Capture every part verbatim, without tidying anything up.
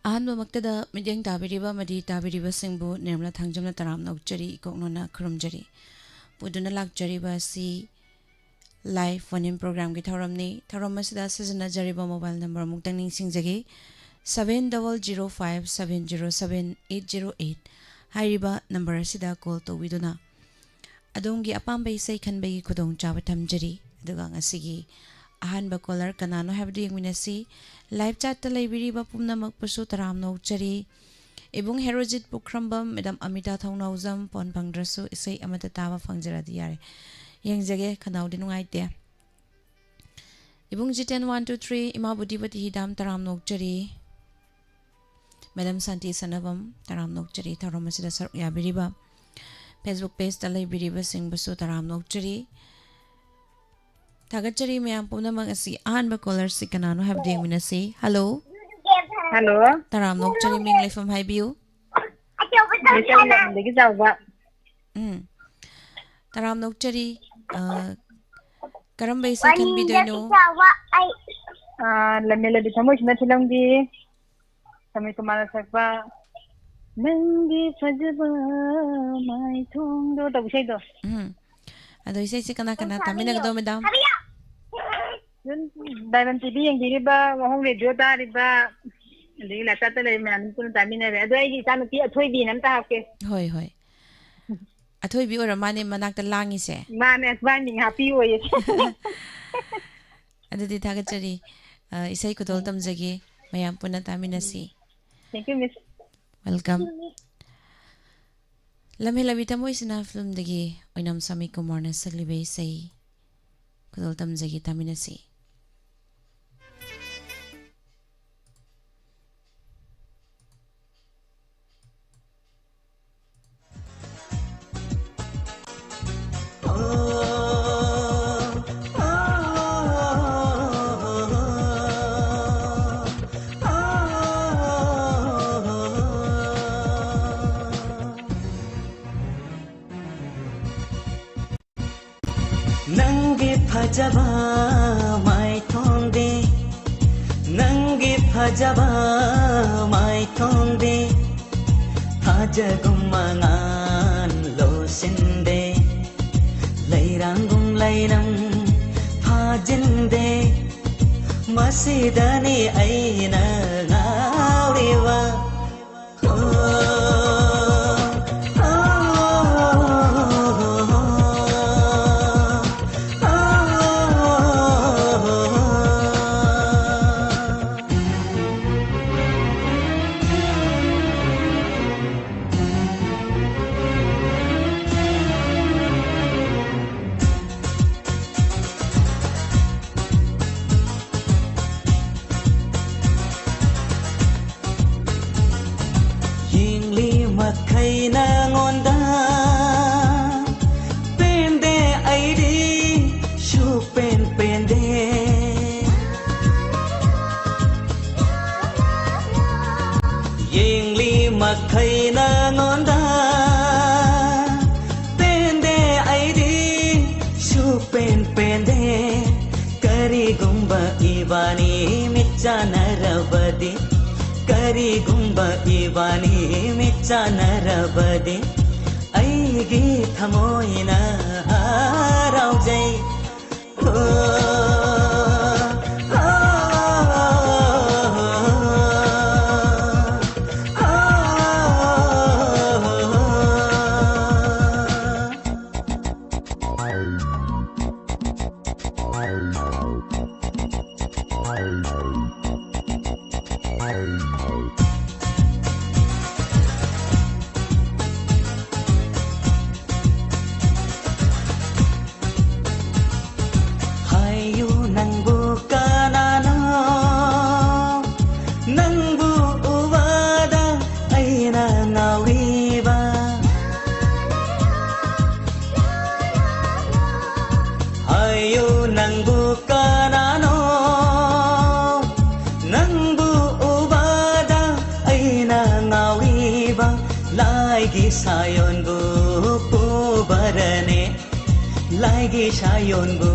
ꯑꯍꯥꯟꯕꯃꯛꯇꯗ ꯃꯤꯠꯌꯦꯡ ꯇꯥꯕꯤꯔꯤꯕ ꯑꯃꯗꯤ ꯇꯥꯕꯤꯔꯤꯕꯁꯤꯡꯕꯨ ꯅꯤꯔꯃꯂꯥ ꯊꯥꯡꯖꯝꯅ ꯇꯔꯥꯝꯅ ꯑꯣꯛꯆꯔꯤ, ꯏꯀꯣꯛꯅꯣꯅ ꯈꯨꯔꯨꯝꯖꯔꯤ꯫ ꯄꯨꯗꯨꯅ ꯂꯥꯛꯆꯔꯤꯕ ꯑꯁꯤ live phone in programꯒꯤ ꯊꯧꯔꯝꯅꯤ꯫ ꯊꯧꯔꯝ ꯑꯁꯤꯗ ꯁꯤꯖꯤꯟꯅꯖꯔꯤꯕ mobile number ꯑꯃꯨꯛꯇꯪ ꯅꯤꯡꯁꯤꯡꯖꯒꯦ, seven double zero five seven zero seven eight zero eight ꯍꯥꯏꯔꯤꯕ number ꯑꯁꯤꯗ call ꯇꯧꯕꯤꯗꯨꯅ ꯑꯗꯣꯝꯒꯤ ꯑꯄꯥꯝꯕ ꯏꯁꯩ ꯈꯟꯕꯒꯤ ꯈꯨꯗꯣꯡꯆꯥꯕ ꯊꯝꯖꯔꯤ꯫ ꯑꯗꯨꯒ ꯉꯁꯤꯒꯤ ꯑꯍꯥꯟꯕ caller ꯀꯅꯥꯅꯣ ꯍꯥꯏꯕꯗꯨ ꯌꯦꯡꯃꯤꯟꯅꯁꯤ꯫ Live chatꯇ ꯂꯩꯕꯤꯔꯤꯕ ꯄꯨꯝꯅꯃꯛꯄꯨꯁꯨ ꯇꯔꯥꯝꯅ ꯑꯣꯛꯆꯔꯤ꯫ ꯏꯕꯨꯡ ꯍꯦꯔꯣꯖꯤꯠ ꯄꯨꯈ꯭ꯔꯝꯕꯝ, ꯃꯦꯗꯥꯝ ꯑꯃꯤꯇꯥ ꯊꯧꯅꯥꯎꯖꯝ, phone ꯐꯪꯗ꯭ꯔꯁꯨ ꯏꯁꯩ ꯑꯃꯠꯇ ꯇꯥꯕ ꯐꯪꯖꯔꯗꯤ ꯌꯥꯔꯦ꯫ ꯌꯦꯡꯖꯒꯦ, ꯈꯅꯥꯎꯗꯤ ꯅꯨꯡꯉꯥꯏꯇꯦ꯫ ꯏꯕꯨꯡ ꯖꯤꯇꯦꯟ one two three, ꯏꯃꯥ ꯕꯨꯙꯤꯕꯇꯤ ꯍꯤꯗꯥꯝ ꯇꯔꯥꯝꯅ ꯑꯣꯛꯆꯔꯤ꯫ ꯃꯦꯗꯥꯝ ꯁꯥꯟꯇꯤ ꯁꯅꯥꯕꯝ ꯇꯔꯥꯝꯅ ꯑꯣꯛꯆꯔꯤ, ꯊꯧꯔꯝ ꯑꯁꯤꯗ ꯁꯔꯨꯛ ꯌꯥꯕꯤꯔꯤꯕ꯫ Facebook pageꯇ ꯂꯩꯕꯤꯔꯤꯕꯁꯤꯡꯕꯨꯁꯨ ꯇꯔꯥꯝꯅ ꯑꯣꯛꯆꯔꯤ꯫ ꯊꯥꯒꯠꯆꯔꯤ ꯃꯌꯥꯝ ꯄꯨꯝꯅꯃꯛ꯫ ꯑꯁꯤ ꯑꯍꯥꯟꯕ callerꯁꯤ ꯀꯅꯥꯅꯣ ꯍꯥꯏꯕꯗꯨ ꯌꯦꯡꯃꯤꯟꯅꯁꯤ꯫ Hello꯫ Hello꯫ ꯇꯔꯥꯝꯅ ꯑꯣꯛꯆꯔꯤ, ꯃꯤꯡ ꯂꯩꯐꯝ ꯍꯥꯏꯕꯤꯌꯨ꯫ ꯃꯤꯇꯩ ꯂꯝꯗꯒꯤ ꯆꯥꯎꯕ꯫ ꯎꯝ꯫ ꯇꯔꯥꯝꯅ ꯑꯣꯛꯆꯔꯤ꯫ ꯑ, ꯀꯔꯝꯕ ꯏꯁꯩ ꯈꯟꯕꯤꯗꯣꯏꯅꯣ? ꯑ, ꯂꯝꯍꯦꯜꯂꯕꯤ ꯊꯃꯣꯏꯁꯤꯅ ꯐꯤꯂꯝꯒꯤ ꯁꯃꯤꯔ ꯀꯨꯃꯥꯔꯅ ꯁꯛꯄ ꯅꯪꯒꯤ ꯐꯖꯕ ꯃꯥꯏꯊꯣꯡꯗꯣ ꯇꯧꯕ ꯏꯁꯩꯗꯣ꯫ ꯎꯝ꯫ ꯑꯗꯣ ꯏꯁꯩꯁꯦ ꯀꯅꯥ ꯀꯅꯥ ꯇꯥꯃꯤꯟꯅꯒꯗꯧ, ꯃꯦꯗꯥꯝ? ꯑꯗꯨꯝ ꯗꯥꯏꯃꯟ ꯇꯤꯚꯤ ꯌꯦꯡꯕꯤꯔꯤꯕ, ꯋꯥꯍꯣꯡ ꯔꯦꯗꯤꯑꯣ ꯇꯥꯔꯤꯕ, ꯑꯗꯒꯤ ꯂꯥꯏꯁꯥꯠꯇ ꯂꯩꯕ ꯃꯌꯥꯝ ꯄꯨꯟꯅ ꯇꯥꯃꯤꯟꯅꯔꯦ꯫ ꯑꯗꯣ ꯑꯩꯒꯤ ꯏꯆꯥꯅꯨꯄꯤ ꯑꯊꯣꯏꯕꯤꯅ ꯑꯝꯇ ꯍꯥꯞꯀꯦ꯫ ꯍꯣꯏ, ꯍꯣꯏ꯫ ꯑꯊꯣꯏꯕꯤ ꯑꯣꯏꯔ ꯃꯥꯅꯦ ꯃꯅꯥꯛꯇ ꯂꯥꯡꯉꯤꯁꯦ꯫ ꯃꯥꯅꯦ, ꯑꯁ, ꯃꯥꯅ ꯃꯤꯡ ꯍꯥꯞꯄꯤꯌꯣꯌꯦ꯫ ꯑꯗꯨꯗꯤ ꯊꯥꯒꯠꯆꯔꯤ꯫ ꯑ, ꯏꯁꯩ ꯈꯨꯗꯣꯜ ꯇꯝꯖꯒꯦ꯫ ꯃꯌꯥꯝ ꯄꯨꯟꯅ ꯇꯥꯃꯤꯟꯅꯁꯤ꯫ Thank you, Miss꯫ Welcome꯫ ꯂꯝꯍꯦꯜꯂꯕꯤ ꯊꯃꯣꯏꯁꯤꯅ ꯐꯤꯂꯝꯗꯒꯤ ꯑꯣꯏꯅꯥꯝ ꯁꯃꯤꯔ ꯀꯨꯃꯥꯔꯅ ꯁꯛꯂꯤꯕ ꯏꯁꯩ ꯈꯨꯗꯣꯜ ꯇꯝꯖꯒꯦ, ꯇꯥꯃꯤꯟꯅꯁꯤ꯫ ꯅꯪꯒꯤ ꯐꯖꯕ ꯃꯥꯏꯊꯣꯡꯗꯤ, ꯅꯪꯒꯤ ꯐꯖ ꯐꯖꯕ ꯃꯥꯏꯊꯣꯡꯗꯤ ꯊꯥꯖꯒꯨꯝ ꯃꯉꯥꯟ ꯂꯣꯁꯤꯟꯗꯦ, ꯂꯩꯔꯥꯡꯒꯨꯝ ꯂꯩꯅꯝ ꯐꯥꯖꯤꯟꯗꯦ꯫ ꯃꯁꯤꯗꯅꯤ ꯑꯩꯅ ꯉꯥꯎꯔꯤꯕ꯫ ꯌꯦꯡꯂꯤ ꯃꯈꯩ ꯅꯉꯣꯟꯗ ꯄꯦꯟꯗꯦ, ꯑꯩꯗꯤ ꯁꯨꯛꯄꯦꯟ ꯄꯦꯟꯗꯦ꯫ ꯌꯦꯡꯂꯤ ꯃꯈꯩ ꯅꯉꯣꯟꯗ ꯄꯦꯟꯗꯦ, ꯑꯩꯗꯤ ꯁꯨꯛꯄꯦꯟ ꯄꯦꯟꯗꯦ꯫ ꯀꯔꯤꯒꯨꯝꯕ ꯏꯕꯥꯅꯤ ꯃꯤꯠ ꯆꯥꯟꯅꯔꯕꯗꯤ, ꯀꯔꯤꯒꯨꯝꯕ ꯏꯕꯥꯅꯤ ꯃꯤꯠ ꯆꯥꯟꯅꯔꯕꯗꯤ, ꯑꯩꯒꯤ ꯊꯃꯣꯏꯅ ꯍꯔꯥꯎꯖꯩ꯫ ꯍꯥꯏꯌꯨ ꯅꯪꯕꯨ ꯀꯅꯥꯅꯣ ꯅꯪꯕꯨ ꯎꯕꯗ ꯑꯩꯅ ꯉꯥꯎꯔꯤꯕ? ꯍꯥꯏꯌꯨ ꯅꯪꯕꯨ ꯀꯅꯥꯅꯣ ꯅꯪꯕꯨ ꯎꯕꯗ ꯑꯩꯅ ꯉꯥꯎꯔꯤꯕ? ꯂꯥꯏꯒꯤ ꯁꯥꯌꯣꯟꯕꯨ ꯄꯨꯕꯔꯅꯦ, ꯂꯥꯏꯒꯤ ꯁꯥꯌꯣꯟꯕꯨ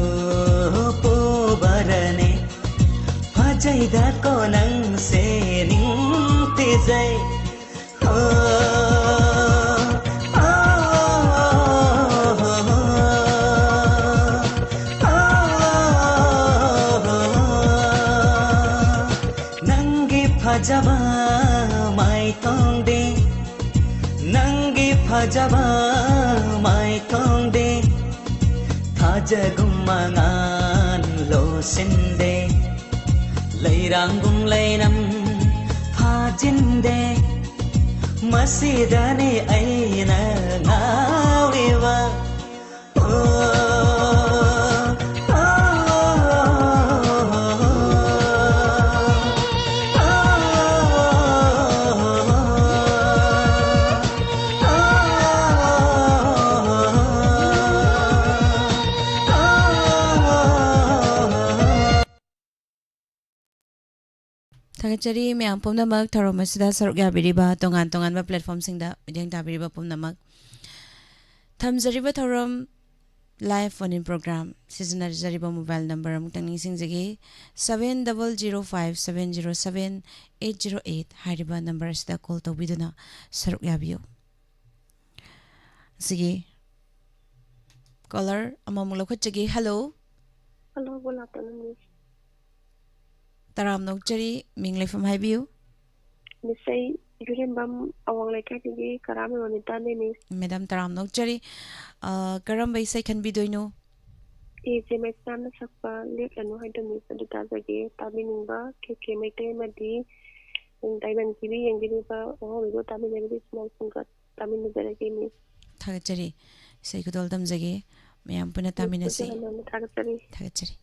ꯄꯨꯕꯔꯅꯦ꯫ ꯐꯖ ꯀꯩꯗꯀꯣ ꯅꯪꯁꯦ ꯅꯤꯡꯊꯤꯖꯩ꯫ ꯑꯣ, ꯑꯣ, ꯑꯣ, ꯅꯪꯒꯤ ꯐꯖꯕ ꯃꯥꯏꯊꯣꯡꯗꯤ, ꯅꯪꯒꯤ ꯐꯖꯕ ꯃꯥꯏꯊꯣꯡꯗꯤ ꯊꯥꯖꯒꯨꯝ ꯃꯉꯥꯜ ꯂꯣꯁꯤꯟꯗꯦ꯫ ꯂꯩꯔꯥꯡꯒꯨꯝ ꯂꯩꯅꯝ ꯐꯥꯖꯤꯟꯗꯦ꯫ ꯃꯁꯤꯗꯅꯤ ꯑꯩꯅ ꯉꯥꯎꯔꯤꯕ꯫ ꯑꯣ, ꯑꯣ, ꯑꯣ, ꯑꯣ꯫ ꯊꯥꯒꯠꯆꯔꯤ ꯃꯌꯥꯝ ꯄꯨꯝꯅꯃꯛ ꯊꯧꯔꯝ ꯑꯁꯤꯗ ꯁꯔꯨꯛ ꯌꯥꯕꯤꯔꯤꯕ ꯇꯣꯉꯥꯟ ꯇꯣꯉꯥꯟꯕ platformꯁꯤꯡꯗ ꯃꯤꯠꯌꯦꯡ ꯇꯥꯕꯤꯔꯤꯕ ꯄꯨꯝꯅꯃꯛ꯫ ꯊꯝꯖꯔꯤꯕ ꯊꯧꯔꯝ live phone in program ꯁꯤꯖꯤꯟꯅꯖꯔꯤꯕ mobile number ꯑꯃꯨꯛꯇꯪ ꯅꯤꯡꯁꯤꯡꯖꯒꯦ, seven double zero five seven zero seven eight zero eight ꯍꯥꯏꯔꯤꯕ number ꯑꯁꯤꯗ call ꯇꯧꯕꯤꯗꯨꯅ ꯁꯔꯨꯛ ꯌꯥꯕꯤꯌꯨ꯫ ꯑꯁꯤꯒꯤ caller ꯑꯃꯃꯨꯛ ꯂꯧꯈꯠꯆꯒꯦ꯫ Hello꯫ Hello, good afternoon, Miss꯫ ꯇꯔꯥꯝꯅ ꯑꯣꯛꯆꯔꯤ, ꯃꯤꯡ ꯂꯩꯐꯝ ꯍꯥꯏꯕꯤꯌꯨ꯫ Miss, ꯑꯩ ꯌꯨꯔꯦꯝꯕꯝ ꯑꯋꯥꯡ ꯂꯩꯀꯥꯏꯗꯒꯤ ꯀꯔꯥꯝ ꯔꯣꯅꯤꯇꯥꯅꯦ, Miss꯫ Madam, ꯇꯔꯥꯝꯅ ꯑꯣꯛꯆꯔꯤ꯫ ꯑ, ꯀꯔꯝꯕ ꯏꯁꯩ ꯈꯟꯕꯤꯗꯣꯏꯅꯣ? ꯑꯦ ꯖꯦ ꯃꯩꯁꯅꯥꯝꯅ ꯁꯛꯄ ꯂꯦꯞꯂꯅꯨ ꯍꯥꯏꯗꯣ, Miss, ꯑꯗꯨ ꯇꯥꯖꯒꯦ꯫ ꯇꯥꯕꯤꯅꯤꯡꯕ ꯀꯦ ꯀꯦ ꯃꯩꯇꯩ ꯑꯃꯗꯤ ꯗꯥꯏꯃꯟ ꯇꯤ ꯚꯤ ꯌꯦꯡꯕꯤꯔꯤꯕ ꯑꯍꯣꯡꯕꯤꯕꯨ ꯇꯥꯃꯤꯟꯅꯔꯤꯕ ꯏꯆꯤꯟ ꯏꯅꯥꯎꯁꯤꯡꯒ ꯇꯥꯃꯤꯟꯅꯖꯔꯒꯦ, Miss꯫ ꯊꯥꯒꯠꯆꯔꯤ꯫ ꯏꯁꯩ ꯈꯨꯗꯣꯜ ꯇꯝꯖꯒꯦ꯫ ꯃꯌꯥꯝ ꯄꯨꯟꯅ Miss, ꯇꯥꯃꯤꯟꯅꯁꯤ꯫ ꯍꯟꯅ ꯍꯟꯅ ꯊꯥꯒꯠꯆꯔꯤ꯫ ꯊꯥꯒꯠꯆꯔꯤ꯫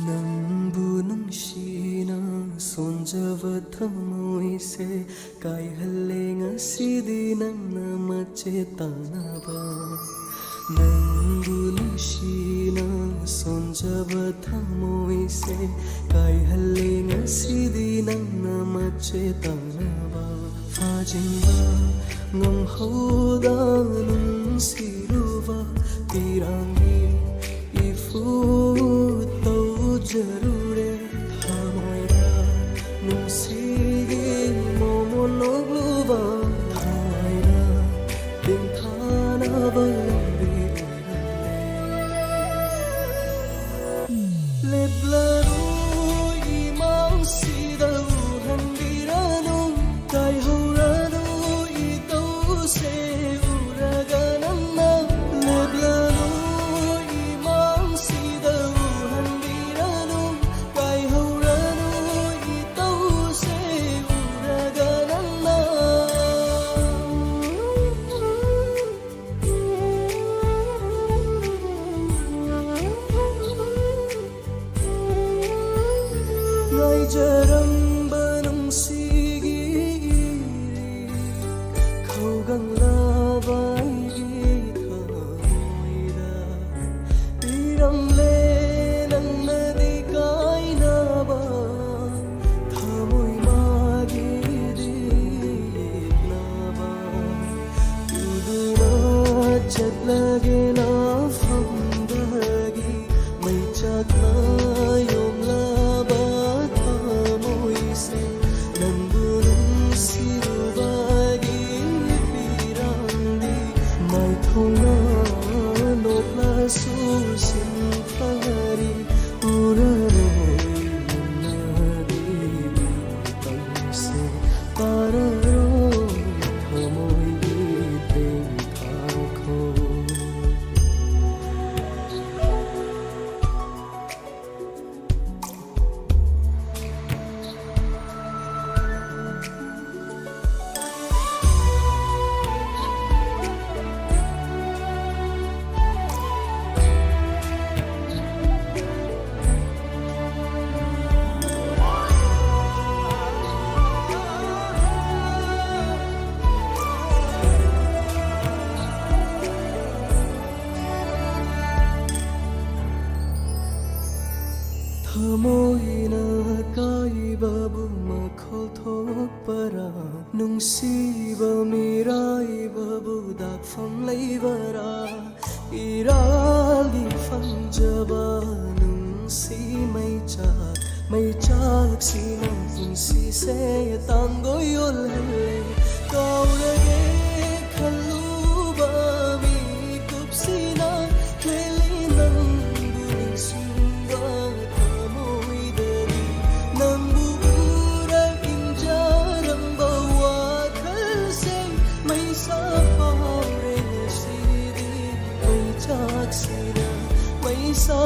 ꯅꯪꯕꯨ ꯅꯨꯡꯁꯤꯅ ꯁꯣꯟꯖꯕ ꯊꯃꯣꯏ ꯑꯩꯁꯦ ꯀꯥꯏꯍꯜꯂꯦ ꯉꯁꯤꯗꯤ ꯅꯪꯅ ꯃꯆꯦꯠ ꯇꯥꯅꯕ꯫ ꯅꯪꯕꯨ ꯅꯨꯡꯁꯤꯅ ꯁꯣꯟꯖꯕ ꯊꯃꯣꯏꯁꯦ ꯀꯥꯏꯍꯜꯂꯦ ꯉꯁꯤꯗꯤ ꯅꯪꯅ ꯃꯆꯦꯠ ꯇꯥꯅꯕ꯫ ꯐꯥꯖꯤꯟꯕ ꯉꯝꯍꯧꯗ ꯅꯨꯡꯁꯤꯔꯨꯕ ꯄꯤꯔꯥꯡꯒꯤ ꯏꯐꯨ ꯇꯧꯖꯔꯨꯔꯦ꯫ ꯊꯃꯣꯏꯗ ꯅꯨꯡꯁꯤꯒꯤ ꯃꯣꯃꯣꯟ ꯅꯣꯛꯂꯨꯕ ꯊꯋꯥꯏꯅ ꯇꯦꯡꯊꯥꯅꯕ ꯂꯝꯕꯤ ꯑꯣꯏꯔꯝꯂꯦ꯫ ꯂꯦꯞꯂꯔꯣꯏ ꯏꯃꯥꯡꯁꯤꯗ ꯎꯍꯟꯕꯤꯔꯅꯨ, ꯀꯥꯏꯍꯧꯔꯅꯨ ꯏꯇꯧꯁꯦ ꯎꯔꯒ ꯅꯪꯅ꯫ ꯂꯦꯞꯂꯔꯣꯏ ꯏꯃꯥꯡꯁꯤꯗ ꯎꯍꯟꯕꯤꯔꯅꯨ, ꯀꯥꯏꯍꯧꯔꯅꯨ ꯏꯇꯧꯁꯦ ꯎꯔꯒ ꯅꯪꯅ꯫ ꯉꯥꯏꯖꯔꯝꯕ ꯅꯨꯡꯁꯤꯒꯤ ꯏꯔꯤ ꯈꯧꯒꯪꯂꯕ ꯑꯩꯒꯤ ꯊꯃꯣꯏꯗ ꯄꯤꯔꯝꯂꯦ ꯅꯪꯅꯗꯤ ꯀꯥꯏꯅꯕ꯫ ꯊꯃꯣꯏ ꯃꯥꯒꯤꯗꯤ ꯌꯦꯛꯅꯕ ꯎꯗꯨꯅ ꯆꯠꯂꯒꯦ ꯅꯐꯝꯗꯒꯤ꯫ ꯃꯩ ꯆꯥꯛꯅ ꯌꯣꯝꯂꯕ ꯊꯃꯣꯏ ꯊꯃꯣꯏꯅ ꯑꯀꯥꯏꯕꯕꯨ ꯃꯈꯣꯜ ꯊꯣꯛꯄꯔꯥ? ꯅꯨꯡꯁꯤꯕ ꯃꯤꯔꯥꯏꯕꯕꯨ ꯗꯥꯛꯐꯝ ꯂꯩꯕꯔꯥ? ꯏꯔꯥꯜꯒꯤ ꯐꯪꯖꯕ ꯅꯨꯡꯁꯤ ꯃꯩꯆꯥꯛ, ꯃꯩꯆꯥꯛꯁꯤꯅ ꯄꯨꯟꯁꯤꯁꯦ ꯇꯥꯡꯒꯣꯏ ꯑꯣꯜꯍꯜꯂꯦ꯫ ꯀꯥꯎꯔꯒꯦ ꯈꯜꯂꯨꯕ ꯃꯤꯀꯨꯞꯁꯤꯅ ꯊꯦꯜꯂꯤ ꯅꯪꯕꯨ ꯅꯤꯡꯁꯤꯡꯕ ꯊꯃꯣꯏꯗꯗꯤ꯫ ꯅꯪꯕꯨ ꯎꯔ ꯏꯪꯖꯔꯝꯕ ꯋꯥꯈꯜꯁꯦ ꯃꯩꯁꯥ ꯐꯥꯎꯔꯦ ꯉꯁꯤꯗꯤ꯫ ꯃꯩꯆꯥꯛꯁꯤꯅ ꯃꯩꯁꯥ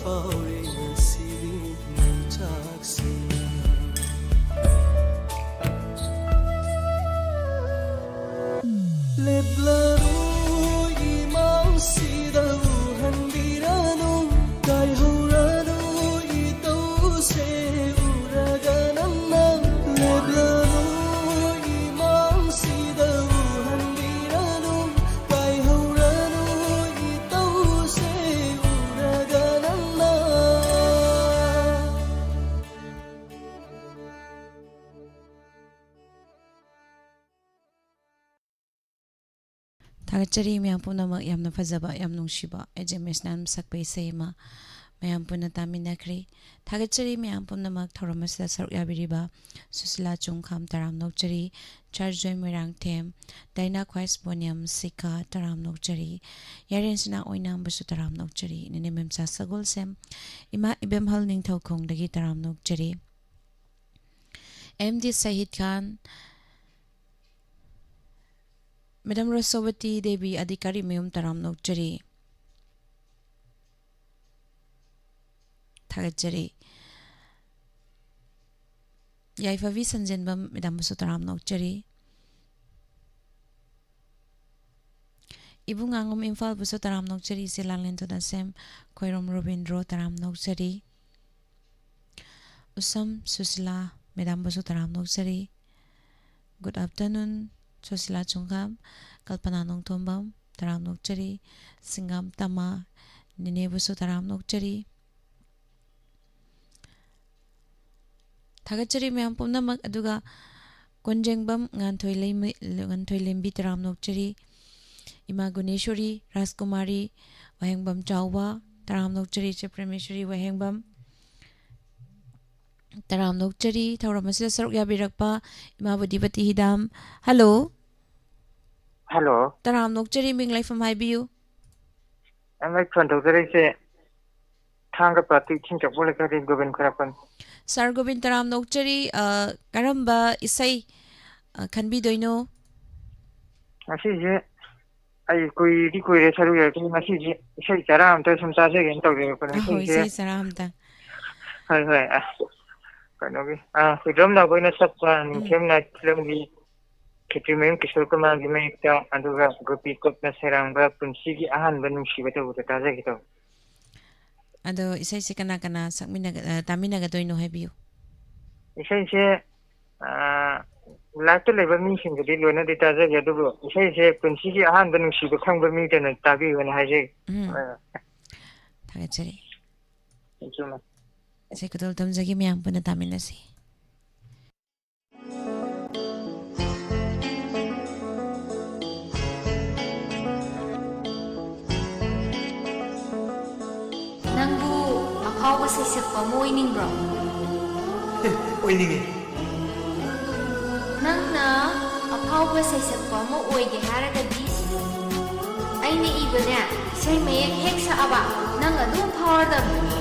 ꯐꯥꯎꯔꯦ ꯉꯁꯤꯗꯤ꯫ ꯃꯩꯆꯥꯛꯁꯤꯅ ꯂꯦꯞꯂꯅꯨ, ꯏꯃꯥꯡꯁꯤꯗ ꯎꯍꯟꯕꯤꯔꯅꯨ, ꯀꯥꯏꯍꯧꯔꯅꯨ ꯏꯇꯧꯁꯦ ꯎꯔꯒ ꯅꯪꯅ꯫ ꯂꯦꯞꯂꯅꯨ, ꯏꯃꯥꯡꯁꯤꯗ ꯎꯍꯟꯕꯤꯔꯅꯨ, ꯀꯥꯏꯍꯧꯔꯅꯨ ꯏꯇꯧꯁꯦ ꯎꯔꯒ ꯅꯪꯅ꯫ ꯊꯥꯒꯠꯆꯔꯤ ꯃꯌꯥꯝ ꯄꯨꯝꯅꯃꯛ꯫ ꯌꯥꯝꯅ ꯐꯖꯕ, ꯌꯥꯝ ꯅꯨꯡꯁꯤꯕ ꯑꯦꯖꯦ ꯃꯦꯁꯅꯥꯟ ꯁꯛꯄ ꯏꯁꯩ ꯑꯃ ꯃꯌꯥꯝ ꯄꯨꯟꯅ ꯇꯥꯃꯤꯟꯅꯈ꯭ꯔꯦ꯫ ꯊꯥꯒꯠꯆꯔꯤ ꯃꯌꯥꯝ ꯄꯨꯝꯅꯃꯛ꯫ ꯊꯧꯔꯝ ꯑꯁꯤꯗ ꯁꯔꯨꯛ ꯌꯥꯕꯤꯔꯤꯕ ꯁꯨꯁꯤꯂꯥ ꯆꯨꯡꯈꯥꯝ, ꯇꯔꯥꯝꯅ ꯑꯣꯛꯆꯔꯤ꯫ ꯆꯥꯔꯖꯣꯏ ꯃꯣꯏꯔꯥꯡꯊꯦꯝ, ꯗꯥꯏꯅꯥ ꯈ꯭ꯋꯥꯏꯁꯕꯣꯅꯤꯌꯝ ꯁꯤꯀꯥ, ꯇꯔꯥꯝꯅ ꯑꯣꯛꯆꯔꯤ꯫ ꯌꯥꯔꯦꯟꯁꯤꯅ ꯑꯣꯏꯅꯥꯝꯕꯨꯁꯨ ꯇꯔꯥꯝꯅ ꯑꯣꯛꯆꯔꯤ꯫ ꯅꯦꯅꯦ ꯃꯦꯝꯆꯥ ꯁꯒꯣꯜꯁꯦꯝ, ꯏꯃꯥ ꯏꯕꯦꯝꯍꯜ ꯅꯤꯡꯊꯧꯈꯣꯡꯗꯒꯤ ꯇꯔꯥꯝꯅ ꯑꯣꯛꯆꯔꯤ꯫ ꯑꯦꯝ ꯗꯤ ꯁꯍꯤꯗ ꯈꯥꯟ, ꯃꯦꯗꯥꯝ ꯔꯁꯣꯕꯇꯤ ꯗꯦꯕꯤ ꯑꯗꯤꯀꯥꯔꯤ ꯃꯌꯨꯝ ꯇꯔꯥꯝꯅ ꯑꯣꯛꯆꯔꯤ꯫ ꯊꯥꯒꯠꯆꯔꯤ꯫ ꯌꯥꯏꯐꯕꯤ ꯁꯟꯖꯦꯟꯕꯝ ꯃꯦꯗꯥꯝꯕꯨꯁꯨ ꯇꯔꯥꯝꯅ ꯑꯣꯛꯆꯔꯤ꯫ ꯏꯕꯨꯡ ꯉꯥꯉꯣꯝ ꯏꯝꯐꯥꯜꯕꯨꯁꯨ ꯇꯔꯥꯝꯅ ꯑꯣꯛꯆꯔꯤ꯫ ꯏꯆꯦ ꯂꯥꯡꯂꯦꯟ ꯊꯣꯗꯥꯁꯦꯝ ꯈꯣꯏꯔꯣꯝ ꯔꯣꯕꯤꯟꯗ꯭ꯔꯣ ꯇꯔꯥꯝꯅ ꯑꯣꯛꯆꯔꯤ꯫ ꯎꯁꯝ ꯁꯨꯁꯤꯂꯥ ꯃꯦꯗꯥꯝꯕꯨꯁꯨ ꯇꯔꯥꯝꯅ ꯑꯣꯛꯆꯔꯤ꯫ Good afternoon, ꯁꯨꯁꯤꯂꯥ ꯆꯨꯡꯈꯥꯝ, ꯀꯜꯄꯅꯥ ꯅꯣꯡꯊꯣꯝꯕꯝ, ꯇꯔꯥꯝꯅ ꯑꯣꯛꯆꯔꯤ꯫ ꯁꯤꯡꯒꯥꯝ ꯇꯃꯥ, ꯅꯦꯅꯦꯕꯨꯁꯨ ꯇꯔꯥꯝꯅ ꯑꯣꯛꯆꯔꯤ꯫ ꯊꯥꯒꯠꯆꯔꯤ ꯃꯌꯥꯝ ꯄꯨꯝꯅꯃꯛ꯫ ꯑꯗꯨꯒ ꯀꯣꯟꯖꯦꯡꯕꯝ ꯉꯥꯟꯊꯣꯏ ꯂꯩꯃ-, ꯉꯥꯟꯊꯣꯏ ꯂꯦꯝꯕꯤ, ꯇꯔꯥꯝꯅ ꯑꯣꯛꯆꯔꯤ꯫ ꯏꯃꯥ ꯒꯨꯅꯦꯁꯣꯔꯤ, ꯔꯥꯖꯀꯨꯃꯥꯔꯤ, ꯋꯥꯍꯦꯡꯕꯝ ꯆꯥꯎꯕ, ꯇꯔꯥꯝꯅ ꯑꯣꯛꯆꯔꯤ꯫ ꯏꯆꯦ ꯄ꯭ꯔꯦꯃꯦꯁꯣꯔꯤ ꯋꯥꯍꯦꯡꯕꯝ, ꯇꯔꯥꯝꯅ ꯑꯣꯛꯆꯔꯤ꯫ ꯊꯧꯔꯝ ꯑꯁꯤꯗ ꯁꯔꯨꯛ ꯌꯥꯕꯤꯔꯛꯄ ꯏꯃꯥ ꯕꯨꯙꯤꯄꯇꯤ ꯍꯤꯗꯥꯝ꯫ ꯍꯜꯂꯣ꯫ ꯍꯜꯂꯣ꯫ ꯇꯔꯥꯝꯅ ꯑꯣꯛꯆꯔꯤ, ꯃꯤꯡ ꯂꯩꯐꯝ ꯍꯥꯏꯕꯤꯌꯨ꯫ ꯑꯩ ꯐꯣꯟ ꯇꯧꯖꯔꯛꯏꯁꯦ ꯊꯥꯡꯒ ꯄꯥꯠꯇꯤ ꯏꯁꯤꯡ ꯆꯥꯎꯕ ꯂꯩꯀꯥꯏꯗꯒꯤ ꯒꯣꯕꯤꯟ ꯈ꯭ꯋꯥꯏꯔꯥꯛꯄꯝ꯫ ꯁꯥꯔ ꯒꯣꯕꯤꯟ, ꯇꯔꯥꯝꯅ ꯑꯣꯛꯆꯔꯤ꯫ ꯑ, ꯀꯔꯝꯕ ꯏꯁꯩ, ꯑ, ꯈꯟꯕꯤꯗꯣꯏꯅꯣ? ꯉꯁꯤꯁꯦ ꯑꯩ ꯀꯨꯏꯗꯤ ꯀꯨꯏꯔꯦ ꯁꯔꯨꯛ ꯌꯥꯔꯛꯇꯕ꯫ ꯉꯁꯤꯁꯦ ꯏꯁꯩ ꯆꯔꯥ ꯑꯝꯇ ꯁꯨꯝ ꯆꯥꯖꯒꯦꯅ ꯇꯧꯖꯔꯛꯄꯅꯦ꯫ ꯑꯍꯣꯏ, ꯉꯁꯤꯁꯦ ꯏꯁꯩ ꯆꯔꯥ ꯑꯝꯇ꯫ ꯍꯣꯏ, ꯍꯣꯏ, ꯑ, ꯀꯩꯅꯣꯒꯤ, ꯑ, ꯍꯨꯏꯗ꯭ꯔꯣꯝ ꯅꯥꯎꯕꯣꯏꯅ ꯁꯛꯄ ꯎꯝ꯫ ꯅꯤꯡꯊꯦꯝ ꯅꯥꯏꯠ ꯐꯤꯂꯝꯒꯤ ꯈꯦꯇ꯭ꯔꯤꯃꯌꯨꯝ ꯀꯤꯁꯣꯔ ꯀꯨꯃꯥꯔꯒꯤ ꯃꯥꯌꯦꯛꯇ, ꯑꯗꯨꯒ ꯒꯣꯄꯤ ꯀꯨꯞꯅ ꯁꯩꯔꯥꯡꯕ ꯄꯨꯟꯁꯤꯒꯤ ꯑꯍꯥꯟꯕ ꯅꯨꯡꯁꯤꯕ ꯇꯧꯕꯗꯣ ꯇꯥꯖꯒꯦ ꯇꯧꯕ꯫ ꯑꯗꯣ ꯏꯁꯩꯁꯦ ꯀꯅꯥ ꯀꯅꯥ ꯁꯛꯃꯤꯟꯅꯒ-, ꯑ, ꯇꯥꯃꯤꯟꯅꯒꯗꯣꯏꯅꯣ ꯍꯥꯏꯕꯤꯌꯨ꯫ ꯏꯁꯩꯁꯦ, ꯑ, ꯂꯥꯏꯞꯇ ꯂꯩꯕ ꯃꯤꯁꯤꯡꯒꯗꯤ ꯂꯣꯏꯅꯗꯤ ꯇꯥꯖꯒꯦ, ꯑꯗꯨꯕꯨ ꯏꯁꯩꯁꯦ ꯄꯨꯟꯁꯤꯒꯤ ꯑꯍꯥꯟꯕ ꯅꯨꯡꯁꯤꯕ ꯈꯪꯕ ꯃꯤꯗꯅ ꯇꯥꯕꯤꯌꯨꯅ ꯍꯥꯏꯖꯩ꯫ ꯎꯝ꯫ ꯑ꯫ ꯊꯥꯒꯠꯆꯔꯤ꯫ Thank you, ma'am. ꯏꯁꯩ ꯈꯨꯗꯣꯜ ꯇꯝꯖꯒꯦ, ꯃꯌꯥꯝ ꯄꯨꯟꯅ ꯇꯥꯃꯤꯟꯅꯁꯤ꯫ ꯅꯪꯕꯨ ꯑꯐꯥꯎꯕ ꯁꯩꯁꯛꯄ ꯑꯃ ꯑꯣꯏꯅꯤꯡꯕ꯭ꯔꯣ? ꯑꯦ, ꯑꯣꯏꯅꯤꯡꯉꯦ꯫ ꯅꯪꯅ ꯑꯐꯥꯎꯕ ꯁꯩꯁꯛꯄ ꯑꯃ ꯑꯣꯏꯒꯦ ꯍꯥꯏꯔꯒꯗꯤ, ꯑꯩꯅ ꯏꯕꯅꯦ, ꯏꯁꯩ ꯃꯌꯦꯛ ꯍꯦꯛ ꯁꯛꯑꯕ, ꯅꯪ ꯑꯗꯨꯝ ꯐꯥꯎꯔꯗꯕꯅꯤ꯫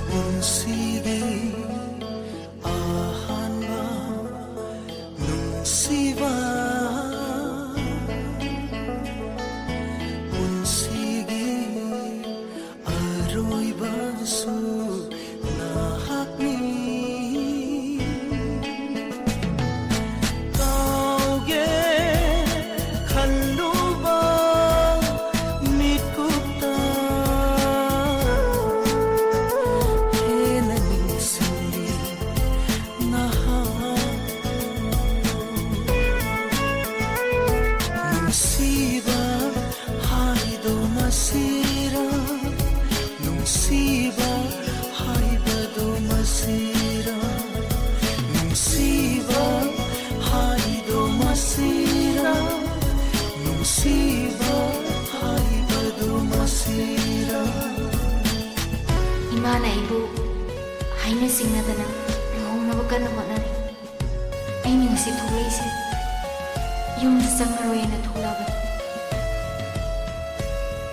ꯄꯨꯟꯁꯤꯒꯤ ꯑꯍꯥꯟꯕ ꯅꯨꯡꯁꯤꯕ, ꯄꯨꯟꯁꯤꯒꯤ ꯑꯔꯣꯏꯕꯁꯨ ꯅꯍꯥꯛꯅꯤ꯫ ꯀꯥꯎꯒꯦ ꯈꯜꯂꯨꯕ ꯃꯤꯠꯀꯨꯞꯇ ꯍꯦꯟꯅ ꯅꯤꯡꯁꯤꯡꯂꯤ ꯅꯍꯥꯛ꯫ ꯅꯨꯡꯁꯤꯕ ꯍꯥꯏꯗꯣ ꯃꯁꯤꯔꯥ? ꯅꯨꯡꯁꯤꯕ ꯃꯥꯅ ꯑꯩꯕꯨ ꯍꯥꯏꯅ ꯁꯤꯡꯅꯗꯅ ꯂꯨꯍꯣꯡꯅꯕ ꯀꯟꯅ ꯍꯣꯠꯅꯔꯤ꯫ ꯑꯩꯅ ꯉꯁꯤ ꯊꯣꯛꯂꯛꯏꯁꯦ ꯌꯨꯝꯗ ꯆꯪꯉꯔꯣꯏꯅ ꯊꯣꯛꯂꯛꯑꯕꯅꯤ꯫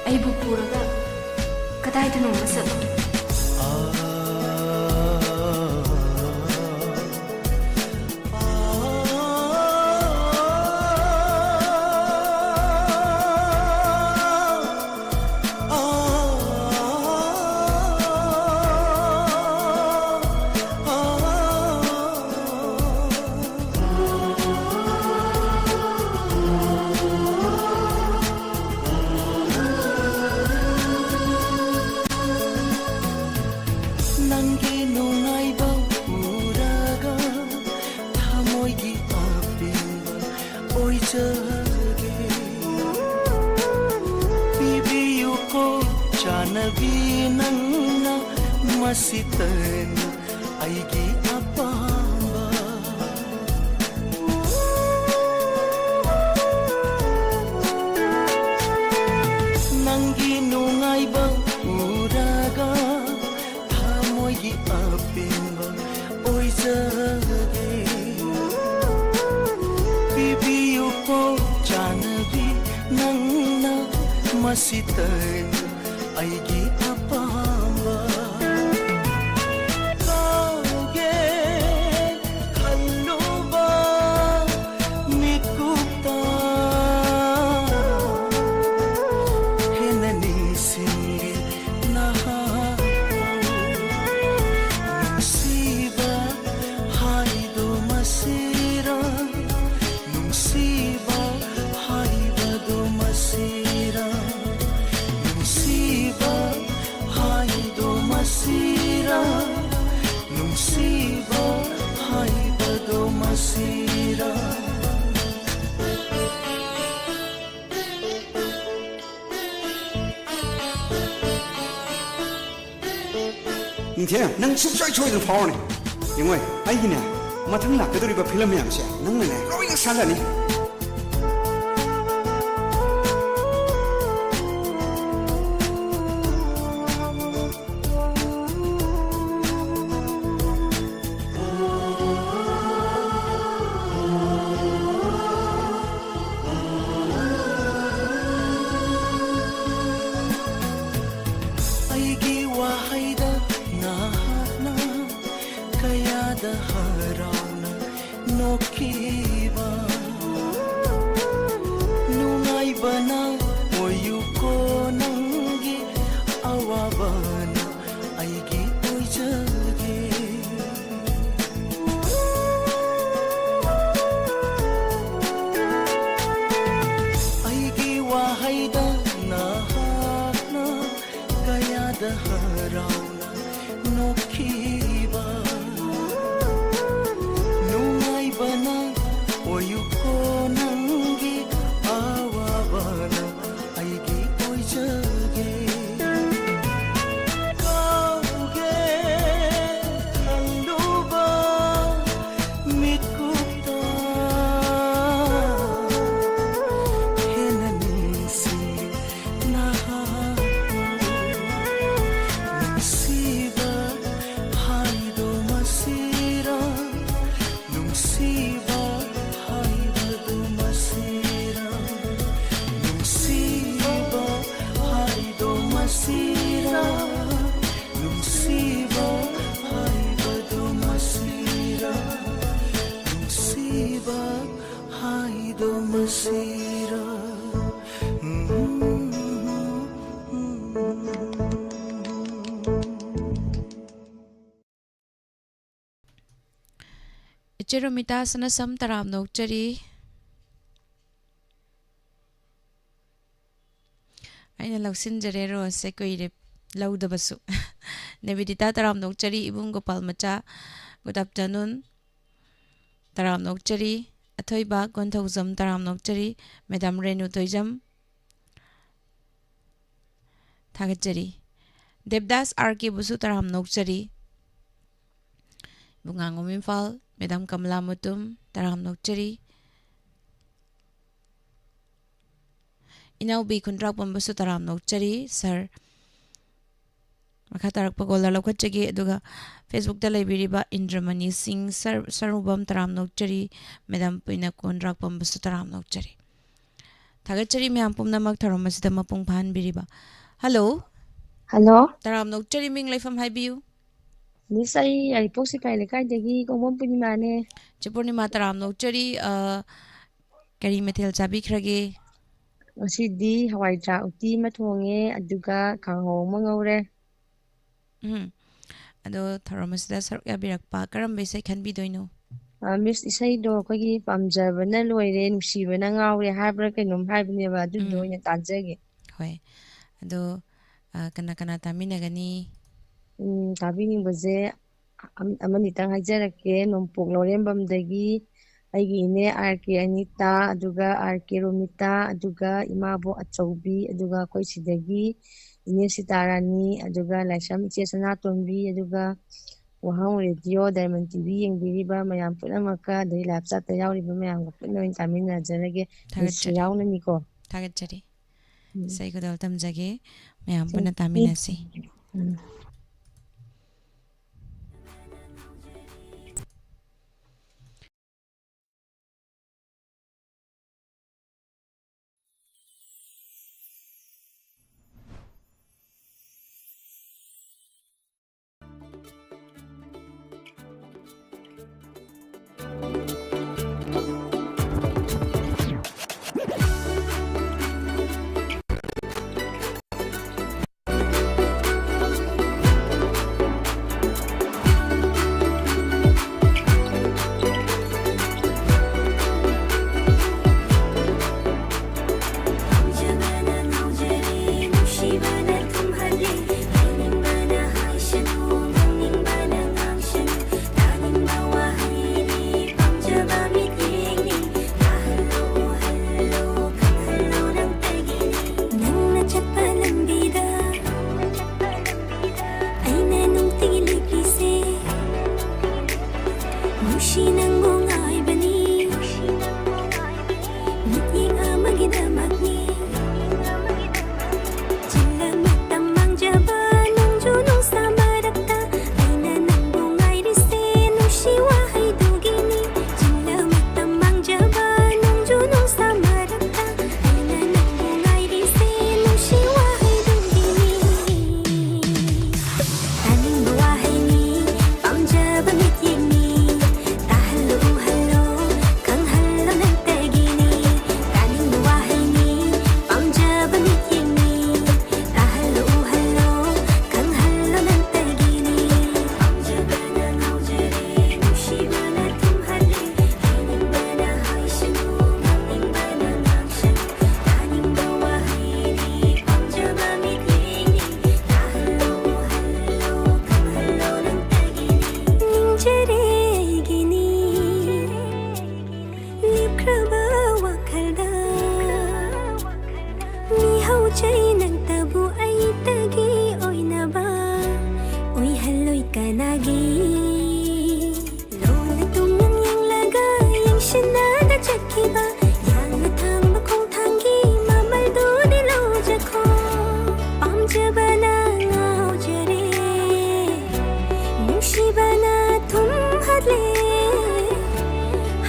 ꯑꯩꯕꯨ ꯄꯨꯔꯒ ꯀꯗꯥꯏꯗꯅꯣꯃ ꯆꯠꯂꯣ꯫ ꯅꯪꯒꯤ ꯅꯨꯡꯉꯥꯏꯕ ꯎꯔꯒ ꯊꯃꯣꯏꯒꯤ ꯑꯄꯦꯟꯕ ꯑꯣꯏꯖꯒꯦ꯫ ꯄꯤꯕꯤꯌꯨꯀꯣ ꯆꯥꯟꯅꯕꯤ ꯅꯪꯅ ꯃꯁꯤꯇꯅ ꯑꯩꯒꯤ ꯑꯄꯥꯝꯕ꯫ ꯅꯪꯒꯤ ꯅꯨꯡꯉꯥꯏꯕ ꯎꯔꯒ ꯊꯃꯣꯏꯒꯤ ꯑꯄꯦꯟꯕ ꯑꯣꯏꯖꯒꯦ꯫ ꯄꯤꯕꯤꯌꯨꯀꯣ ꯆꯥꯟꯅꯕꯤ ꯅꯪꯅ ꯃꯁꯤꯇꯅ ꯑꯩꯒꯤ ꯑꯄꯥꯝꯕ꯫ ꯀꯥꯎꯒꯦ ꯈꯜꯂꯨꯕ ꯃꯤꯀꯨꯞꯇ ꯍꯦꯟꯅ ꯅꯤꯡꯁꯤꯡꯂꯤ ꯅꯍꯥꯛꯄꯨ꯫ ꯅꯨꯡꯁꯤꯕ ꯍꯥꯏꯗꯣ ꯃꯁꯤꯔꯥ? ꯅꯨꯡꯁꯤꯕ ꯍꯥꯏꯕꯗꯣ ꯃꯁꯤꯔꯥ? ꯅꯨꯡꯁꯤꯕ ꯍꯥꯏꯗꯣ ꯃꯁꯤꯔꯥ? ꯅꯨꯡꯁꯤꯕ ꯍꯥꯏꯕꯗꯣ ꯃꯁꯤꯔꯥ? ꯅꯤꯡꯊꯦꯝ, ꯅꯪ ꯁꯨꯡꯁꯣꯏ ꯁꯣꯏꯗꯅ ꯐꯥꯎꯔꯅꯤ꯫ ꯌꯦꯡꯉꯣꯏ, ꯑꯩꯒꯤꯅꯦ, ꯃꯊꯪ ꯂꯥꯛꯀꯗꯧꯔꯤꯕ ꯐꯤꯂꯝ ꯃꯌꯥꯝꯁꯦ ꯅꯪꯅꯅꯦ ꯂꯣꯏꯅ ꯁꯥꯜꯂꯅꯤ꯫ ꯍꯔꯥꯎꯅ ꯅꯣꯛꯈꯤꯕ ꯅꯨꯡꯉꯥꯏꯕꯅ ꯑꯣꯏꯌꯨꯀꯣ ꯅꯪꯒꯤ ꯑꯋꯥꯕꯅ ꯑꯩꯒꯤ ꯑꯣꯏꯖꯒꯦ꯫ ꯑꯩꯒꯤ ꯋꯥꯍꯩꯗ ꯅꯍꯥꯛꯅ ꯀꯌꯥꯗ ꯍꯔꯥꯎꯅ ꯅꯣꯛꯈꯤꯕ ꯅꯨꯡꯉꯥꯏꯕꯅ ꯑꯣꯏꯌꯨꯀꯣ ꯅꯪꯒꯤ ꯑꯋꯥꯕꯅ ꯑꯩꯒꯤ ꯑꯣꯏꯖꯒꯦ꯫ ꯀꯥꯎꯒꯦ ꯈꯜꯂꯨꯕ ꯃꯤꯀꯨꯞꯇ ꯍꯦꯟꯅ ꯅꯨꯡꯁꯤ ꯅꯍꯥꯛꯄꯨ ꯅꯨꯡꯁꯤꯕ ꯍꯥꯏꯗꯣ ꯃꯁꯤꯔ? ꯅꯨꯡꯁꯤꯕ ꯍꯥꯏꯕꯗꯨ ꯃꯁꯤꯔ? ꯅꯨꯡꯁꯤꯕ ꯍꯥꯏꯗꯣ ꯃꯁꯤꯔ? ꯅꯨꯡꯁꯤꯕ ꯍꯥꯏꯕꯗꯨ ꯃꯁꯤꯔ? ꯅꯨꯡꯁꯤꯕ ꯍꯥꯏꯗꯣ ꯃꯁꯤꯔ? ꯏꯆꯦ ꯔꯣꯃꯤꯇꯥ ꯁꯅꯥꯁꯝ ꯇꯔꯥꯝꯅ ꯑꯣꯛꯆꯔꯤ꯫ ꯑꯩꯅ ꯂꯧꯁꯤꯟꯖꯔꯦ, ꯔꯣꯁꯁꯦ ꯀꯨꯏꯔꯦ ꯂꯧꯗꯕꯁꯨ꯫ ꯅꯦꯕꯤꯗꯤꯇꯥ ꯇꯔꯥꯝꯅ ꯑꯣꯛꯆꯔꯤ, ꯏꯕꯨꯡ ꯒꯣꯄꯥꯜ ꯃꯆꯥ, good afternoon꯫ ꯇꯔꯥꯝꯅ ꯑꯣꯛꯆꯔꯤ꯫ ꯑꯊꯣꯏꯕ ꯀꯣꯟꯊꯧꯖꯝ ꯇꯔꯥꯝꯅ ꯑꯣꯛꯆꯔꯤ꯫ ꯃꯦꯗꯥꯝ ꯔꯦꯅꯨ ꯊꯣꯏꯖꯝ, ꯊꯥꯒꯠꯆꯔꯤ꯫ ꯗꯦꯕꯗꯥꯁ ꯑꯥꯔ ꯀꯦꯕꯨꯁꯨ ꯇꯔꯥꯝꯅ ꯑꯣꯛꯆꯔꯤ꯫ ꯏꯕꯨꯡꯉꯥꯉꯣꯝ ꯏꯝꯐꯥꯜ, ꯃꯦꯗꯥꯝ ꯀꯃꯂꯥ ꯃꯨꯇꯨꯝ, ꯇꯔꯥꯝꯅ ꯑꯣꯛꯆꯔꯤ꯫ ꯏꯅꯥꯎꯕꯤ ꯈꯨꯟꯗ꯭ꯔꯥꯛꯄꯝꯕꯨꯁꯨ ꯇꯔꯥꯝꯅ ꯑꯣꯛꯆꯔꯤ, ꯁꯥꯔ꯫ ꯃꯈꯥ ꯇꯥꯔꯛꯄ ꯀꯣꯂꯔ ꯂꯧꯈꯠꯆꯒꯦ꯫ ꯑꯗꯨꯒ ꯐꯦꯁꯕꯨꯛꯇ ꯂꯩꯕꯤꯔꯤꯕ ꯏꯟꯗ꯭ꯔꯃꯅꯤ ꯁꯤꯡ, ꯁꯥꯔ, ꯁꯥꯔ ꯎꯕꯝ ꯇꯔꯥꯝꯅ ꯑꯣꯛꯆꯔꯤ, ꯃꯦꯗꯥꯝ ꯄꯨꯏꯅ ꯈꯨꯟꯗ꯭ꯔꯥꯛꯄꯝꯕꯨꯁꯨ ꯇꯔꯥꯝꯅ ꯑꯣꯛꯆꯔꯤ꯫ ꯊꯥꯒꯠꯆꯔꯤ ꯃꯌꯥꯝ ꯄꯨꯝꯅꯃꯛ ꯊꯧꯔꯝ ꯑꯁꯤꯗ ꯃꯄꯨꯡ ꯐꯥꯍꯟꯕꯤꯔꯤꯕ꯫ ꯍꯜꯂꯣ꯫ ꯍꯜꯂꯣ꯫ ꯇꯔꯥꯝꯅ ꯑꯣꯛꯆꯔꯤ, ꯃꯤꯡ ꯂꯩꯐꯝ ꯍꯥꯏꯕꯤꯌꯨ꯫ Miss, ꯑꯩ ꯌꯥꯏꯔꯤꯄꯣꯛ ꯁꯤꯐꯥꯏ ꯂꯩꯀꯥꯏꯗꯒꯤ ꯀꯣꯡꯕꯝ ꯄꯨꯔꯅꯤꯃꯥꯅꯦ꯫ ꯏꯆꯦ ꯄꯨꯔꯅꯤꯃꯥ, ꯇꯔꯥꯝꯅ ꯑꯣꯛꯆꯔꯤ꯫ ꯑ, ꯀꯔꯤ ꯃꯊꯦꯜ ꯆꯥꯕꯤꯈ꯭ꯔꯒꯦ? ꯉꯁꯤꯗꯤ ꯍꯋꯥꯏ ꯊ꯭ꯔꯥꯛ ꯎꯇꯤ ꯑꯃ ꯊꯣꯡꯉꯦ, ꯑꯗꯨꯒ ꯀꯥꯡꯍꯧ ꯑꯃ ꯉꯧꯔꯦ꯫ ꯎꯝ꯫ ꯑꯗꯣ ꯊꯧꯔꯝ ꯑꯁꯤꯗ ꯁꯔꯨꯛ ꯌꯥꯕꯤꯔꯛꯄ ꯀꯔꯝꯕ ꯏꯁꯩ ꯈꯟꯕꯤꯗꯣꯏꯅꯣ? ꯑ, Miss, ꯏꯁꯩꯗꯣ ꯑꯩꯈꯣꯏꯒꯤ "ꯄꯥꯝꯖꯕꯅ ꯂꯣꯏꯔꯦ, ꯅꯨꯡꯁꯤꯕꯅ ꯉꯥꯎꯔꯦ" ꯍꯥꯏꯕ꯭ꯔꯥ ꯀꯩꯅꯣꯝ ꯍꯥꯏꯕꯅꯦꯕ, ꯑꯗꯨꯗꯣ ꯎꯝ꯫ ꯑꯣꯏꯅ ꯇꯥꯖꯒꯦ꯫ ꯍꯣꯏ꯫ ꯑꯗꯣ, ꯑ, ꯀꯅꯥ ꯀꯅꯥ ꯇꯥꯃꯤꯟꯅꯒꯅꯤ? ꯎꯝ, ꯇꯥꯕꯤꯅꯤꯡꯕꯁꯦ ꯑꯝ-, ꯑꯃꯅꯤꯇꯪ ꯍꯥꯏꯖꯔꯛꯀꯦ꯫ ꯅꯣꯡꯄꯣꯛ ꯂꯧꯔꯦꯝꯕꯝꯗꯒꯤ ꯑꯩꯒꯤ ꯏꯅꯦ ꯑꯥꯔ ꯀꯦ ꯑꯅꯤꯇꯥ, ꯑꯗꯨꯒ ꯑꯥꯔ ꯀꯦ ꯔꯣꯃꯤꯇꯥ, ꯑꯗꯨꯒ ꯏꯃꯥꯕꯣꯛ ꯑꯆꯧꯕꯤ, ꯑꯗꯨꯒ ꯑꯩꯈꯣꯏ ꯁꯤꯗꯒꯤ ꯏꯅꯦ ꯁꯤꯇꯥꯔꯥꯅꯤ, ꯑꯗꯨꯒ ꯂꯥꯏꯁ꯭ꯔꯝ ꯏꯆꯦ ꯁꯅꯥꯇꯣꯝꯕꯤ, ꯑꯗꯨꯒ ꯋꯥꯍꯪ ꯔꯦꯗꯤꯑꯣ, ꯗꯥꯏꯃꯟ ꯇꯤ ꯚꯤ ꯌꯦꯡꯕꯤꯔꯤꯕ ꯃꯌꯥꯝ ꯄꯨꯝꯅꯃꯛꯀ, ꯑꯗꯩ ꯂꯥꯏꯚ ꯆꯥꯠꯇ ꯌꯥꯎꯔꯤꯕ ꯃꯌꯥꯝꯒ ꯄꯨꯟꯅ ꯑꯣꯏꯅ ꯇꯥꯃꯤꯟꯅꯖꯔꯒꯦ꯫ ꯃꯤꯁꯁꯨ ꯊꯥꯒꯠꯆꯔꯤ꯫ ꯌꯥꯎꯅꯅꯤꯀꯣ꯫ ꯊꯥꯒꯠꯆꯔꯤ꯫ ꯎꯝ꯫ ꯏꯁꯩ ꯈꯨꯗꯣꯜ ꯇꯝꯖꯒꯦ꯫ ꯃꯌꯥꯝ ꯄꯨꯟꯅ ꯇꯥꯃꯤꯟꯅꯁꯤ꯫ ꯎꯝ꯫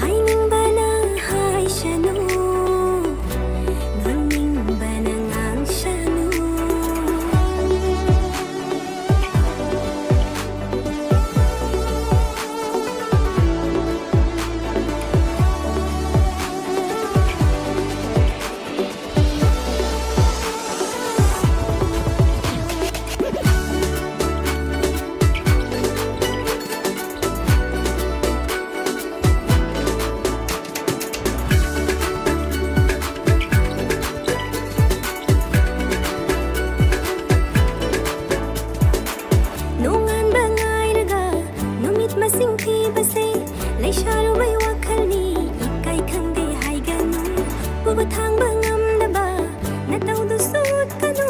ꯍꯥꯏꯅꯤꯡꯕꯅ ꯍꯥꯏꯁꯅꯨ, ꯉꯥꯡꯅꯤꯡꯕꯅ ꯉꯥꯡꯁꯅꯨ꯫ ꯅꯣꯡꯉꯥꯟꯕ ꯉꯥꯏꯔꯒ ꯅꯨꯃꯤꯠ ꯃꯁꯤꯡ ꯊꯤꯕꯁꯦ ꯂꯩꯁꯥꯔꯨꯕꯩ ꯋꯥꯈꯜꯅꯤ, ꯏꯀꯥꯏ ꯈꯪꯗꯦ ꯍꯥꯏꯒꯅꯨ꯫ ꯄꯨꯕ ꯊꯥꯡꯕ ꯉꯝꯗꯕ ꯅꯇꯧꯗꯨꯁꯨ ꯎꯠꯀꯅꯨ,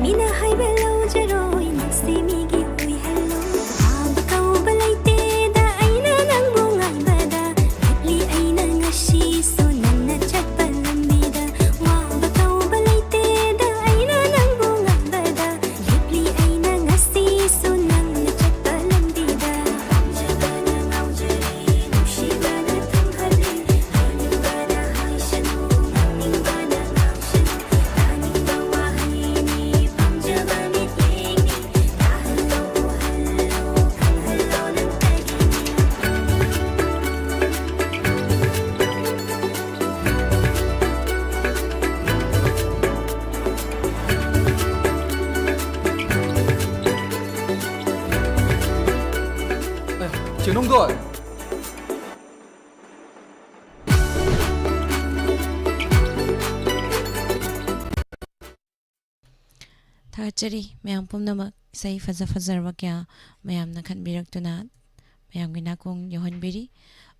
ꯃꯤꯅ ꯍꯥꯏꯕ ꯂꯧꯖꯔꯣꯏ, ꯅꯪꯁꯦ ꯃꯤꯒꯤ ꯑꯣꯏꯍꯜꯂꯣ꯫ ꯋꯥꯕ ꯀꯧꯕ ꯂꯩꯇꯦꯗ ꯑꯩꯅ ꯅꯪꯕꯨ ꯉꯥꯏꯕꯗ, ꯂꯦꯞꯂꯤ ꯑꯩꯅ ꯉꯁꯤꯁꯨ ꯅꯪꯅ ꯆꯠꯄ ꯂꯝꯕꯤꯗ꯫ ꯋꯥꯕ ꯀꯧꯕ ꯂꯩꯇꯦꯗ ꯑꯩꯅ ꯅꯪꯕꯨ ꯉꯥꯏꯕꯗ, ꯂꯦꯞꯂꯤ ꯑꯩꯅ ꯉꯁꯤꯁꯨ ꯅꯪꯅ ꯆꯠꯄ ꯂꯝꯕꯤꯗ꯫ ꯄꯥꯝꯖꯕꯅ ꯉꯥꯎꯖꯔꯦ, ꯅꯨꯡꯁꯤꯕꯅ ꯊꯨꯝꯍꯜꯂꯦ, ꯍꯥꯏꯅꯤꯡꯕꯅ ꯍꯥꯏꯁꯅꯨ, ꯉꯥꯡꯅꯤꯡꯕꯅ ꯉꯥꯡꯁꯅꯨ, ꯇꯥꯅꯤꯡꯕ ꯋꯥꯍꯩꯅꯤ, ꯄꯥꯝꯖꯕ ꯃꯤꯠꯌꯦꯡꯅꯤ, ꯇꯥꯍꯜꯂꯣ, ꯎꯍꯜꯂꯣ, ꯈꯪꯍꯜꯂꯣ ꯅꯪ ꯀꯔꯤꯅꯤ꯫ ꯑꯦ, ꯆꯦ ꯅꯣꯡꯗꯣꯟ꯫ ꯊꯥꯒꯠꯆꯔꯤ ꯃꯌꯥꯝ ꯄꯨꯝꯅꯃꯛ, ꯏꯁꯩ ꯐꯖ ꯐꯖꯔꯕ ꯀꯌꯥ ꯃꯌꯥꯝꯅ ꯈꯟꯕꯤꯔꯛꯇꯨꯅ ꯃꯌꯥꯝꯒꯤ ꯅꯥꯀꯣꯡ ꯌꯧꯍꯟꯕꯤꯔꯤ꯫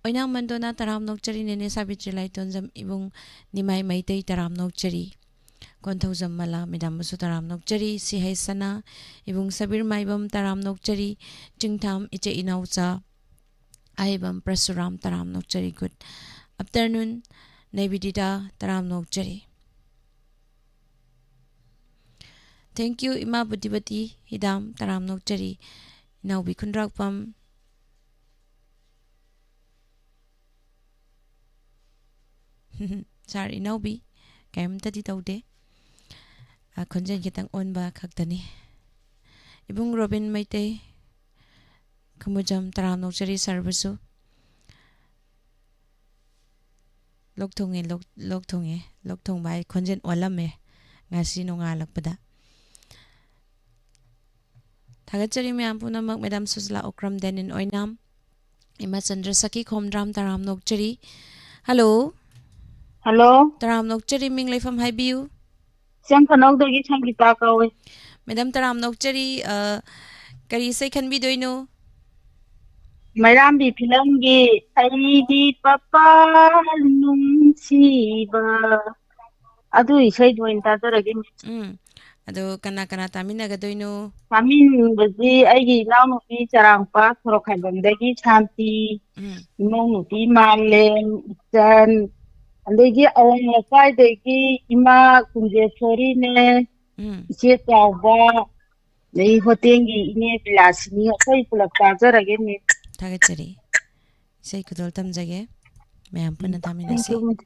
ꯑꯣꯏꯅꯥꯝ ꯃꯟꯗꯣꯅ ꯇꯔꯥꯝ ꯅꯣꯛꯆꯔꯤ, ꯅꯦꯅꯦ ꯁꯥꯕꯤꯇ꯭ꯔꯤ ꯂꯥꯏꯇꯣꯟꯖꯝ, ꯏꯕꯨꯡ ꯅꯤꯃꯥꯏ ꯃꯩꯇꯩ ꯇꯔꯥꯝ ꯅꯣꯛꯆꯔꯤ, ꯀꯣꯟꯊꯧꯖꯝ ꯃꯂꯥ ꯃꯦꯗꯥꯝꯕꯨꯁꯨ ꯇꯔꯥꯝ ꯅꯣꯛꯆꯔꯤ, ꯁꯤ ꯍꯩ ꯁꯅꯥ, ꯏꯕꯨꯡ ꯁꯕꯤꯔ ꯃꯥꯏꯕꯝ ꯇꯔꯥꯝ ꯅꯣꯛꯆꯔꯤ, ꯆꯤꯡꯊꯥꯝ ꯏꯆꯦ ꯏꯅꯥꯎꯆꯥ, ꯑꯍꯩꯕꯝ ꯄ꯭ꯔꯁꯨꯔꯥꯝ ꯇꯔꯥꯝ ꯅꯣꯛꯆꯔꯤ꯫ Good afternoon, ꯅꯩꯕꯤꯗꯤꯗꯥ ꯇꯔꯥꯝ ꯅꯣꯛꯆꯔꯤ꯫ Thank you, ꯏꯃꯥ ꯕꯨꯗꯤꯕꯇꯤ ꯍꯤꯗꯥꯝ ꯇꯔꯥꯝ ꯅꯣꯛꯆꯔꯤ꯫ ꯏꯅꯥꯎꯕꯤ ꯈꯨꯟꯗ꯭ꯔꯥꯛꯄꯝ, ꯁꯥꯔ ꯏꯅꯥꯎꯕꯤ, ꯀꯔꯤꯝꯇꯗꯤ ꯇꯧꯗꯦ꯫ ꯑ, ꯈꯣꯟꯖꯦꯜ ꯈꯤꯇꯪ ꯑꯣꯟꯕ ꯈꯛꯇꯅꯤ꯫ ꯏꯕꯨꯡ ꯔꯣꯕꯤꯟ ꯃꯩꯇꯩ, ꯈꯃꯨꯖꯝ, ꯇꯔꯥꯝꯅ ꯑꯣꯛꯆꯔꯤ ꯁꯥꯔꯕꯨꯁꯨ꯫ ꯂꯣꯛ ꯊꯨꯡꯉꯦ, ꯂꯣꯛ, ꯂꯣꯛ ꯊꯨꯡꯉꯦ, ꯂꯣꯛ ꯊꯨꯡꯕ ꯍꯥꯏ ꯈꯣꯟꯖꯦꯜ ꯑꯣꯜꯂꯝꯃꯦ ꯉꯁꯤ ꯅꯣꯡꯉꯥꯜꯂꯛꯄꯗ꯫ ꯊꯥꯒꯠꯆꯔꯤ ꯃꯌꯥꯝ ꯄꯨꯝꯅꯃꯛ꯫ ꯃꯦꯗꯥꯝ ꯁꯨꯖꯂꯥ ꯑꯣꯀ꯭ꯔꯝ, ꯗꯦꯅꯤꯟ ꯑꯣꯏꯅꯥꯝ, ꯏꯃꯥ ꯆꯟꯗ꯭ꯔ ꯁꯈꯤ ꯈꯣꯝꯗ꯭ꯔꯥꯝ, ꯇꯔꯥꯝꯅ ꯑꯣꯛꯆꯔꯤ꯫ ꯍꯜꯂꯣ꯫ ꯍꯜꯂꯣ꯫ ꯇꯔꯥꯝꯅ ꯑꯣꯛꯆꯔꯤ, ꯃꯤꯡ ꯂꯩꯐꯝ ꯍꯥꯏꯕꯤꯌꯨ꯫ ꯆꯪ ꯈꯅꯧꯗꯒꯤ ꯁꯪꯒꯤꯇꯥ ꯀꯧꯏ꯫ ꯃꯦꯗꯥꯝ ꯇꯔꯥꯝꯅ ꯑꯣꯛꯆꯔꯤ, ꯑ, ꯀꯔꯤ ꯏꯁꯩ ꯈꯟꯕꯤꯗꯣꯏꯅꯣ? ꯃꯩꯔꯥꯝꯕꯤ ꯐꯤꯂꯝꯒꯤ "ꯑꯩꯒꯤ ꯄꯄꯥ ꯅꯨꯡꯁꯤꯕ" ꯑꯗꯨ ꯏꯁꯩꯗꯨ ꯑꯣꯏꯅ ꯇꯥꯖꯔꯒꯦ꯫ ꯎꯝ꯫ ꯑꯗꯣ ꯀꯅꯥ ꯀꯅꯥ ꯇꯥꯃꯤꯟꯅꯒꯗꯣꯏꯅꯣ? ꯇꯥꯃꯤꯟꯅꯕꯁꯤ ꯑꯩꯒꯤ ꯏꯅꯥꯎꯅꯨꯄꯤ ꯆꯔꯥꯡꯄꯥ ꯁꯣꯔꯣꯛꯈꯥꯏꯕꯝꯗꯒꯤ ꯁꯥꯟꯇꯤ, ꯎꯝ꯫ ꯏꯃꯧ ꯅꯨꯄꯤ ꯃꯥꯂꯦꯝ, ꯏꯆꯟ, ꯑꯗꯒꯤ ꯑꯋꯥꯡ ꯂꯩꯀꯥꯏꯗꯒꯤ ꯏꯃꯥ ꯀꯨꯟꯖꯦꯁꯣꯔꯤꯅꯦ, ꯎꯝ꯫ ꯏꯆꯦ ꯆꯥꯎꯕ, ꯑꯗꯩ ꯍꯣꯇꯦꯜꯒꯤ ꯏꯅꯦ ꯕꯤꯂꯥꯁꯤꯅꯤ, ꯑꯩꯈꯣꯏ ꯄꯨꯂꯞ ꯇꯥꯖꯔꯒꯦ, ꯃꯤꯁ꯫ ꯊꯥꯒꯠꯆꯔꯤ꯫ ꯏꯁꯩ ꯈꯨꯗꯣꯜ ꯇꯝꯖꯒꯦ꯫ ꯃꯌꯥꯝ ꯄꯨꯟꯅ ꯇꯥꯃꯤꯟꯅꯁꯤ꯫ Thank you, ꯃꯤꯁ꯫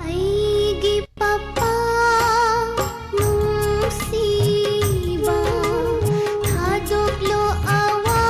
ꯑꯩꯒꯤ ꯄꯄꯥ ꯅꯨꯡꯁꯤꯕ, ꯊꯥꯗꯣꯛꯂꯣ ꯑꯋꯥ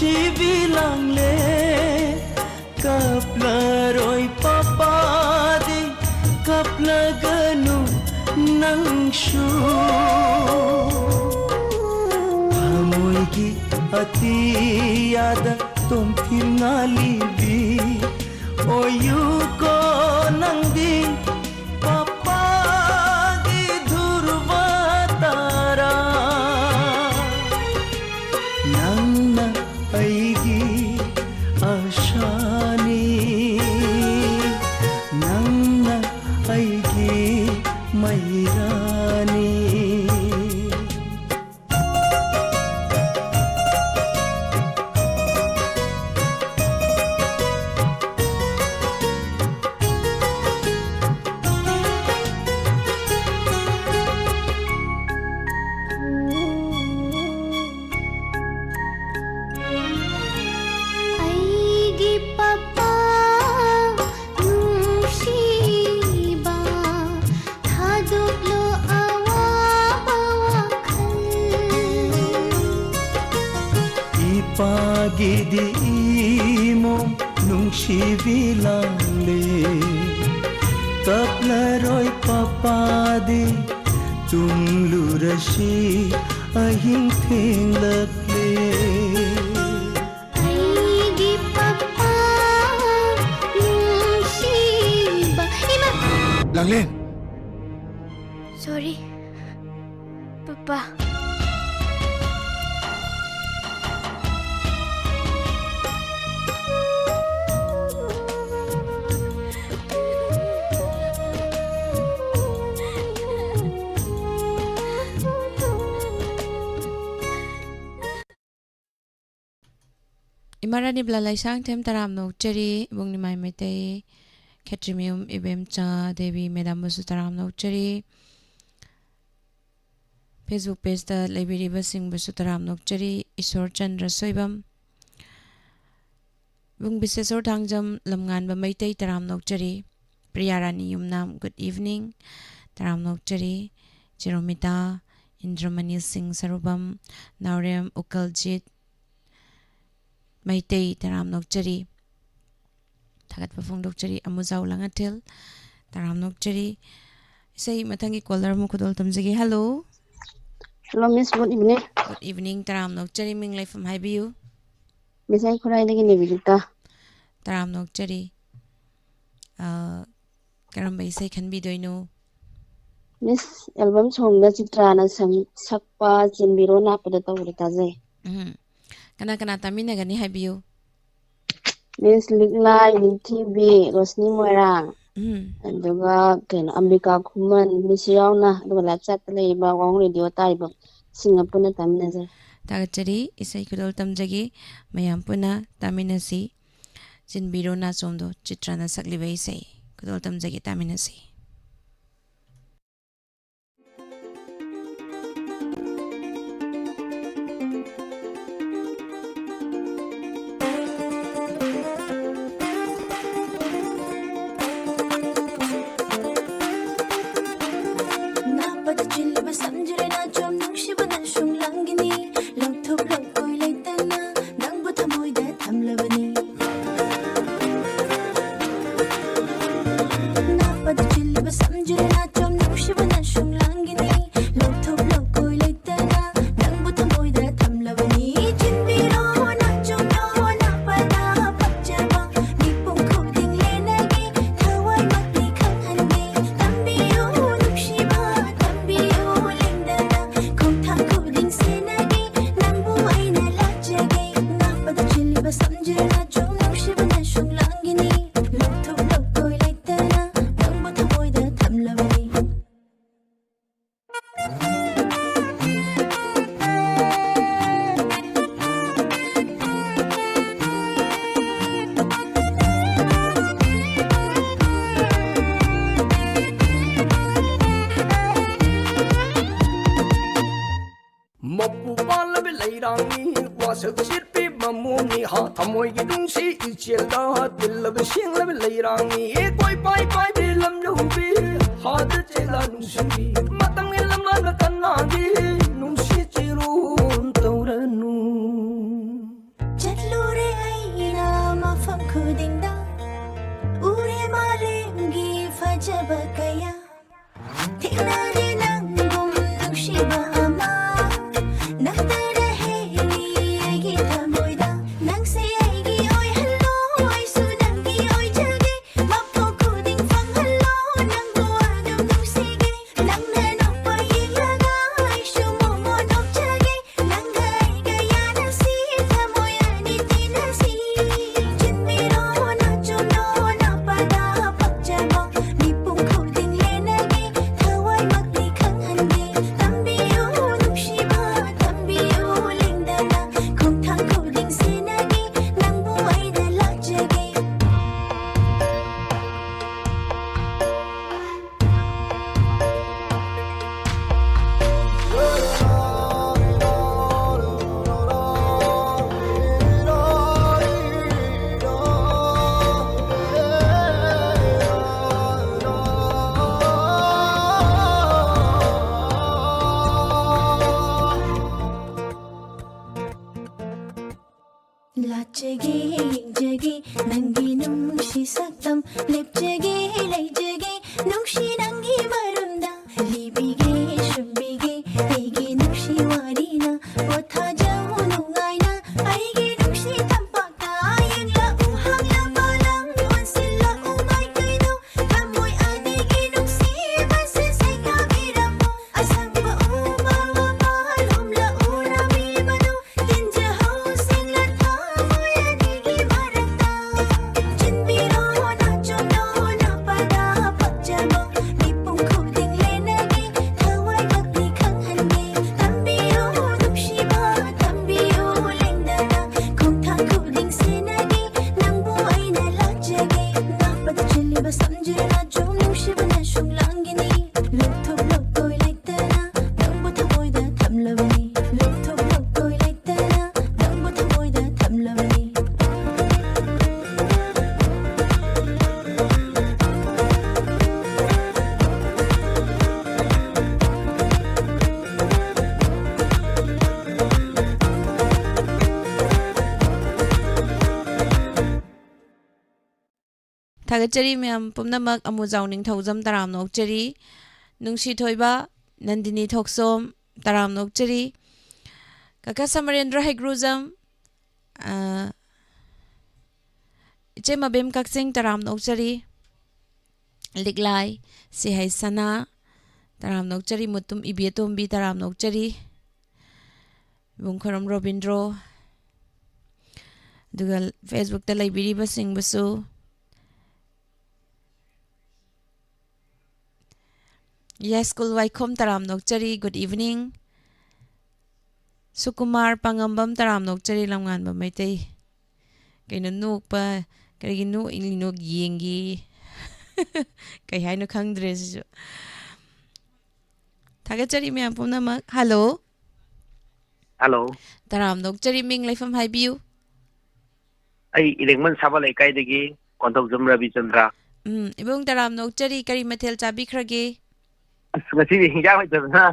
ꯁꯤꯕꯤ ꯂꯥꯡꯂꯦ, ꯀꯞꯂꯔꯣꯏ ꯄꯄꯥꯗꯤ, ꯀꯞꯂꯒꯅꯨ ꯅꯪꯁꯨ꯫ ꯊꯃꯣꯏꯒꯤ ꯑꯇꯤꯌꯥꯗ ꯇꯣꯝꯊꯤꯜ ꯉꯥꯜꯂꯤꯕꯤ ꯑꯣꯏꯌꯨꯀꯣ ꯅꯪꯗꯤ, ꯄꯄꯥꯒꯤ ꯙ꯭ꯔꯨꯕ ꯇꯥꯔꯥ꯫ ꯅꯪꯅ ꯑꯩꯒꯤ ꯑꯁꯥꯅꯤ, ꯅꯪꯅ ꯑꯩꯒꯤ ꯃꯩꯔꯥꯅꯤ꯫ ꯑꯩꯒꯤ ꯄꯄꯥ ꯅꯨꯡꯁꯤꯕ, ꯊꯥꯗꯣꯛꯂꯣ ꯑꯋꯥꯕ ꯋꯥꯈꯜ꯫ ꯏꯄꯥꯒꯤꯗꯤ ꯏꯃꯣꯝ ꯅꯨꯡꯁꯤꯕꯤ ꯂꯥꯡꯂꯦ, ꯀꯞꯂꯔꯣꯏ ꯄꯄꯥꯗꯤ, ꯇꯨꯝꯂꯨꯔꯁꯤ ꯑꯍꯤꯡ ꯊꯦꯡꯂꯛꯂꯦ꯫ ꯑꯩꯒꯤ ꯄꯄꯥ ꯅꯨꯡꯁꯤꯕ꯫ ꯏꯃꯥ! ꯂꯥꯡꯂꯦꯟ! Sorry, papa. ꯏꯃꯥ ꯔꯥꯅꯤ ꯕ꯭ꯂꯥ ꯂꯥꯏꯁꯥꯡꯊꯦꯝ ꯇꯔꯥꯝꯅ ꯑꯣꯛꯆꯔꯤ, ꯏꯕꯨꯡ ꯅꯤꯃꯥꯏ ꯃꯩꯇꯩ, ꯈꯦꯇ꯭ꯔꯤꯃꯌꯨꯝ ꯏꯕꯦꯝꯆꯥ ꯗꯦꯕꯤ ꯃꯦꯗꯥꯝꯕꯨꯁꯨ ꯇꯔꯥꯝꯅ ꯑꯣꯛꯆꯔꯤ꯫ Facebook pageꯇ ꯂꯩꯕꯤꯔꯤꯕꯁꯤꯡꯕꯨꯁꯨ ꯇꯔꯥꯝꯅ ꯑꯣꯛꯆꯔꯤ꯫ ꯏꯁꯣꯔ ꯆꯟꯗ꯭ꯔ ꯁꯣꯏꯕꯝ, ꯏꯕꯨꯡ ꯕꯤꯁꯦꯁꯣꯔ ꯊꯥꯡꯖꯝ, ꯂꯝꯉꯥꯟꯕ ꯃꯩꯇꯩ ꯇꯔꯥꯝꯅ ꯑꯣꯛꯆꯔꯤ꯫ ꯄ꯭ꯔꯤꯌꯥ ꯔꯥꯅꯤ ꯌꯨꯝꯅꯥꯝ, good evening, ꯇꯔꯥꯝꯅ ꯑꯣꯛꯆꯔꯤ꯫ ꯆꯤꯔꯣꯃꯤꯇꯥ, ꯏꯟꯗ꯭ꯔꯃꯅꯤ ꯁꯤꯡ ꯁꯔꯨꯕꯝ, ꯅꯥꯎꯔꯦꯝ ꯎꯀꯜꯖꯤꯠ, ꯃꯩꯇꯩ, ꯇꯔꯥꯝꯅ ꯑꯣꯛꯆꯔꯤ꯫ ꯊꯥꯒꯠꯄ ꯐꯣꯡꯗꯣꯛꯆꯔꯤ꯫ ꯑꯃꯨꯖꯥꯎ ꯂꯥꯡꯉꯊꯦꯜ, ꯇꯔꯥꯝꯅ ꯑꯣꯛꯆꯔꯤ꯫ ꯏꯁꯩ ꯃꯊꯪꯒꯤ caller ꯑꯃ ꯈꯨꯗꯣꯜ ꯇꯝꯖꯒꯦ꯫ Hello꯫ Hello, Miss. Good evening. Good evening, ꯇꯔꯥꯝꯅ ꯑꯣꯛꯆꯔꯤ꯫ ꯃꯤꯡ ꯂꯩꯐꯝ ꯍꯥꯏꯕꯤꯌꯨ꯫ Miss, ꯑꯩ ꯈꯨꯔꯥꯏꯗꯒꯤꯅꯦ, ꯕꯤꯖꯤꯇꯥ꯫ ꯇꯔꯥꯝꯅ ꯑꯣꯛꯆꯔꯤ꯫ ꯑ, ꯀꯔꯝꯕ ꯏꯁꯩ ꯈꯟꯕꯤꯗꯣꯏꯅꯣ? Miss, album songꯗ ꯆꯤꯇ꯭ꯔꯥꯅ ꯁꯪ-, ꯁꯛꯄ ꯆꯤꯟꯕꯤꯔꯣ ꯅꯥꯞꯄꯗ ꯇꯧꯕꯗꯣ ꯇꯥꯖꯩ꯫ ꯎꯝ꯫ ꯀꯅꯥ ꯀꯅꯥ ꯇꯥꯃꯤꯟꯅꯒꯅꯤ ꯍꯥꯏꯕꯤꯌꯨ꯫ Miss, ꯂꯤꯛꯂꯥꯏ ꯅꯤꯡꯊꯤꯕꯤ, ꯔꯣꯁꯅꯤ ꯃꯣꯏꯔꯥꯡ, ꯎꯝ꯫ ꯑꯗꯨꯒ ꯀꯩꯅꯣ, ꯑꯝꯕꯤꯀꯥ ꯈꯨꯃꯟ, ꯃꯤꯁ ꯌꯥꯎꯅ, ꯑꯗꯨꯒ live chatꯇ ꯂꯩꯔꯤꯕ ꯋꯥꯍꯣꯡ Radio ꯇꯥꯔꯤꯕꯁꯤꯡꯒ ꯄꯨꯟꯅ ꯇꯥꯃꯤꯟꯅꯖꯔꯤ꯫ ꯊꯥꯒꯠꯆꯔꯤ꯫ ꯏꯁꯩ ꯈꯨꯗꯣꯜ ꯇꯝꯖꯒꯦ꯫ ꯃꯌꯥꯝ ꯄꯨꯟꯅ ꯇꯥꯃꯤꯟꯅꯁꯤ꯫ ꯆꯤꯟꯕꯤꯔꯣ ꯅꯥꯆꯣꯝꯗꯣ, ꯆꯤꯇ꯭ꯔꯥꯅ ꯁꯛꯂꯤꯕ ꯏꯁꯩ ꯈꯨꯗꯣꯜ ꯇꯝꯖꯒꯦ, ꯇꯥꯃꯤꯟꯅꯁꯤ꯫ ꯅꯥꯞꯄꯗ ꯆꯤꯜꯂꯤꯕ ꯁꯝꯖꯤꯔꯦ ꯅꯥꯆꯣꯝ ꯅꯨꯡꯁꯤꯕ ꯅꯪ ꯁꯨꯡꯂꯥꯡꯒꯤꯅꯤ꯫ ꯂꯧꯊꯣꯛ ꯂꯧꯀꯣꯏ ꯂꯩꯇꯅ ꯅꯪꯕꯨ ꯊꯃꯣꯏꯗ ꯊꯝꯂꯕꯅꯤ꯫ ꯅꯥꯞꯄꯗ ꯆꯤꯜꯂꯤꯕ ꯁꯝꯖꯤꯔ ꯅꯥꯆꯣꯝ ꯅꯨꯡꯁꯤꯕ ꯅꯪ ꯁꯨꯡꯂꯥꯡꯒꯤꯅꯤ꯫ ꯂꯧꯊꯣꯛ ꯂꯧꯀꯣꯏ ꯂꯩꯇꯅ ꯅꯪꯕꯨ ꯊꯃꯣꯏꯗ ꯊꯝꯂꯕꯅꯤ꯫ ꯆꯤꯟꯕꯤꯔꯣ ꯅꯥꯆꯣꯝ ꯅꯥꯄꯗ ꯄꯛꯆꯕ ꯃꯤꯄꯨꯝ ꯈꯨꯗꯤꯡ ꯂꯦꯟꯅꯒꯦ꯫ ꯊꯋꯥꯏꯃꯛꯇꯤ ꯈꯪꯍꯟꯒꯦ꯫ ꯇꯝꯕꯤꯌꯨ ꯅꯨꯡꯁꯤꯕ, ꯇꯝꯕꯤꯌꯨ ꯂꯦꯡꯗꯅ ꯈꯣꯡꯊꯥꯡ ꯈꯨꯗꯤꯡ ꯁꯦꯟꯅꯒꯦ꯫ ꯅꯪꯕꯨ ꯑꯩꯅ ꯂꯥꯠꯆꯒꯦ꯫ ꯅꯥꯞꯄꯗ ꯆꯤꯜꯂꯤꯕ ꯁꯝꯖꯤꯔ ꯅꯥꯆꯣꯝ ꯅꯨꯡꯁꯤꯕꯅ ꯁꯨꯡꯂꯥꯡꯒꯤꯅꯤ꯫ ꯂꯧꯊꯣꯛ ꯂꯧꯀꯣꯏ ꯂꯩꯇꯅ ꯅꯪꯕꯨ ꯊꯃꯣꯏꯗ ꯊꯝꯂꯕꯅꯤ꯫ ꯃꯄꯨ ꯄꯥꯜꯂꯕ ꯂꯩꯔꯥꯡꯅꯤ, ꯋꯥꯁꯛ ꯆꯤꯠꯄꯤ ꯃꯃꯣꯝꯅꯤ ꯍꯥ, ꯊꯃꯣꯏꯒꯤ ꯅꯨꯡꯁꯤ ꯏꯆꯦꯜꯗ ꯇꯤꯜꯂꯕ ꯁꯦꯡꯂꯕ ꯂꯩꯔꯥꯡꯅꯤ꯫ ꯀꯣꯏ ꯄꯥꯏ ꯄꯥꯏꯕꯤ ꯂꯝꯂꯧꯕꯤ, ꯍꯥꯗ ꯆꯦꯜꯂ ꯅꯨꯡꯁꯤꯕꯤ, ꯃꯇꯝꯒꯤ ꯂꯝꯂꯥꯟꯗ ꯀꯅꯥꯒꯤ ꯅꯨꯡꯁꯤ ꯆꯤꯔꯣꯟ ꯇꯧꯔꯅꯨ꯫ ꯆꯠꯂꯨꯔꯦ ꯂꯥꯠꯆꯒꯦ, ꯌꯦꯡꯖꯒꯦ, ꯅꯪꯒꯤ ꯅꯨꯡꯁꯤ ꯁꯛꯇꯝ꯫ ꯂꯦꯞꯆꯒꯦ, ꯂꯩꯖꯒꯦ, ꯅꯨꯡꯁꯤ ꯅꯪꯒꯤ ꯃꯔꯝꯗ꯫ ꯂꯤꯕꯤꯒꯦ, ꯁꯨꯝꯕꯤꯒꯦ, ꯑꯩꯒꯤ ꯅꯨꯡꯁꯤ ꯋꯥꯔꯤꯅ꯫ ꯄꯣꯊꯥꯖꯧ ꯅꯨꯡꯉꯥꯏꯅ, ꯑꯩꯒꯤ ꯅꯨꯡꯁꯤ ꯇꯝꯄꯥꯛꯇ꯫ ꯌꯦꯡꯂꯛꯎ ꯍꯥꯡꯂꯕ ꯂꯝ, ꯑꯣꯟꯁꯤꯜꯂꯛꯎ ꯃꯥꯏꯀꯩꯗꯨ꯫ ꯊꯃꯣꯏ ꯑꯅꯤꯒꯤ ꯅꯨꯡꯁꯤꯕꯁꯦ ꯁꯦꯡꯅꯕꯤꯔꯝꯃꯨ꯫ ꯑꯁꯪꯕ ꯎꯃꯪ ꯋꯥꯃꯪ ꯍꯨꯝꯂꯛꯎ ꯔꯥꯃꯤ ꯃꯅꯨ꯫ ꯇꯤꯟꯖꯍꯧ ꯁꯤꯡꯂ ꯊꯃꯣꯏ ꯑꯅꯤꯒꯤ ꯃꯔꯛꯇ꯫ ꯆꯤꯟꯕꯤꯔꯣ ꯅꯥꯆꯣꯝꯗꯣ ꯅꯥꯄꯗ ꯄꯛꯆꯕ꯫ ꯃꯤꯄꯨꯝ ꯈꯨꯗꯤꯡ ꯂꯦꯟꯅꯒꯦ ꯊꯋꯥꯏꯃꯛꯅꯤ ꯈꯪꯍꯟꯒꯦ꯫ ꯇꯝꯕꯤꯌꯨ ꯅꯨꯡꯁꯤꯕ ꯇꯝꯕꯤꯌꯨ ꯂꯦꯡꯗꯅ꯫ ꯈꯣꯡꯊꯥꯡ ꯈꯨꯗꯤꯡ ꯁꯦꯟꯅꯒꯦ ꯅꯪꯕꯨ ꯑꯩꯅ ꯂꯥꯠꯆꯒꯦ꯫ ꯅꯥꯄꯗ ꯆꯤꯜꯂꯤꯕ ꯁꯝꯖꯤꯟꯅ ꯆꯨꯝ ꯅꯨꯡꯁꯤꯕꯅ ꯁꯨꯝ ꯂꯥꯡꯒꯅꯤ꯫ ꯂꯧꯊꯣꯛꯂꯣ ꯀꯣꯏ ꯂꯩꯇꯅ ꯅꯪꯕꯨ ꯊꯃꯣꯏꯗ ꯊꯝꯂꯕꯅꯤ꯫ ꯂꯧꯊꯣꯛꯂꯣ ꯀꯣꯏ ꯂꯩꯇꯅ ꯅꯪꯕꯨ ꯊꯃꯣꯏꯗ ꯊꯝꯂꯕꯅꯤ꯫ ꯊꯥꯒꯠꯆꯔꯤ ꯃꯌꯥꯝ ꯄꯨꯝꯅꯃꯛ꯫ ꯑꯃꯨꯖꯥꯎ ꯅꯤꯡꯊꯧꯖꯝ ꯇꯔꯥꯝꯅ ꯑꯣꯛꯆꯔꯤ꯫ ꯅꯨꯡꯁꯤ ꯊꯣꯏꯕ, ꯅꯟꯗꯤꯅꯤ ꯊꯣꯛꯁꯣꯝ ꯇꯔꯥꯝꯅ ꯑꯣꯛꯆꯔꯤ꯫ ꯀꯀꯥ ꯁꯃꯔꯦꯟꯗ꯭ꯔ ꯍꯩꯒ꯭ꯔꯨꯖꯝ, ꯑ, ꯏꯆꯦ ꯃꯕꯦꯝ ꯀꯛꯆꯤꯡ ꯇꯔꯥꯝꯅ ꯑꯣꯛꯆꯔꯤ꯫ ꯂꯤꯛꯂꯥꯏ ꯁꯤꯍꯩ ꯁꯅꯥ ꯇꯔꯥꯝꯅ ꯑꯣꯛꯆꯔꯤ꯫ ꯃꯨꯇꯨꯝ ꯏꯕꯦꯇꯣꯝꯕꯤ ꯇꯔꯥꯝꯅ ꯑꯣꯛꯆꯔꯤ꯫ ꯏꯕꯨꯡ ꯈꯣꯏꯔꯝ ꯔꯣꯕꯤꯟꯗ꯭ꯔꯣ, ꯑꯗꯨꯒ Facebook ꯇ ꯂꯩꯕꯤꯔꯤꯕꯁꯤꯡꯕꯨꯁꯨ꯫ ꯌꯥꯏꯁ꯭ꯀꯨꯜ ꯋꯥꯏꯈꯣꯝ ꯇꯔꯥꯝꯅ ꯑꯣꯛꯆꯔꯤ, good evening꯫ ꯁꯨꯀꯨꯃꯥꯔ ꯄꯥꯉꯝꯕꯝ ꯇꯔꯥꯝꯅ ꯑꯣꯛꯆꯔꯤ, ꯂꯝꯉꯥꯟꯕ ꯃꯩꯇꯩ꯫ ꯀꯩꯅꯣ ꯅꯣꯛꯄ? ꯀꯔꯤꯒꯤ ꯅꯣꯛꯏꯅꯣ ꯌꯦꯡꯒꯦ꯫ ꯀꯩ ꯍꯥꯏꯅꯣ ꯈꯪꯗ꯭ꯔꯦ ꯁꯤꯁꯨ꯫ ꯊꯥꯒꯠꯆꯔꯤ ꯃꯌꯥꯝ ꯄꯨꯝꯅꯃꯛ꯫ ꯍꯜꯂꯣ꯫ ꯍꯜꯂꯣ꯫ ꯇꯔꯥꯝꯅ ꯑꯣꯛꯆꯔꯤ, ꯃꯤꯡ ꯂꯩꯐꯝ ꯍꯥꯏꯕꯤꯌꯨ꯫ ꯑꯩ ꯏꯔꯦꯡꯕꯝ ꯁꯥꯕ ꯂꯩꯀꯥꯏꯗꯒꯤ ꯀꯣꯟꯊꯧꯖꯝ ꯔꯕꯤꯆꯟꯗ꯭ꯔ꯫ ꯎꯝ, ꯏꯕꯨꯡ ꯇꯔꯥꯝꯅ ꯑꯣꯛꯆꯔꯤ, ꯀꯔꯤ ꯃꯊꯦꯜ ꯆꯥꯕꯤꯈ꯭ꯔꯒꯦ? ꯑꯁ, ꯉꯁꯤꯗꯤ ꯍꯤꯟꯖꯥꯡ ꯂꯩꯇꯗꯅ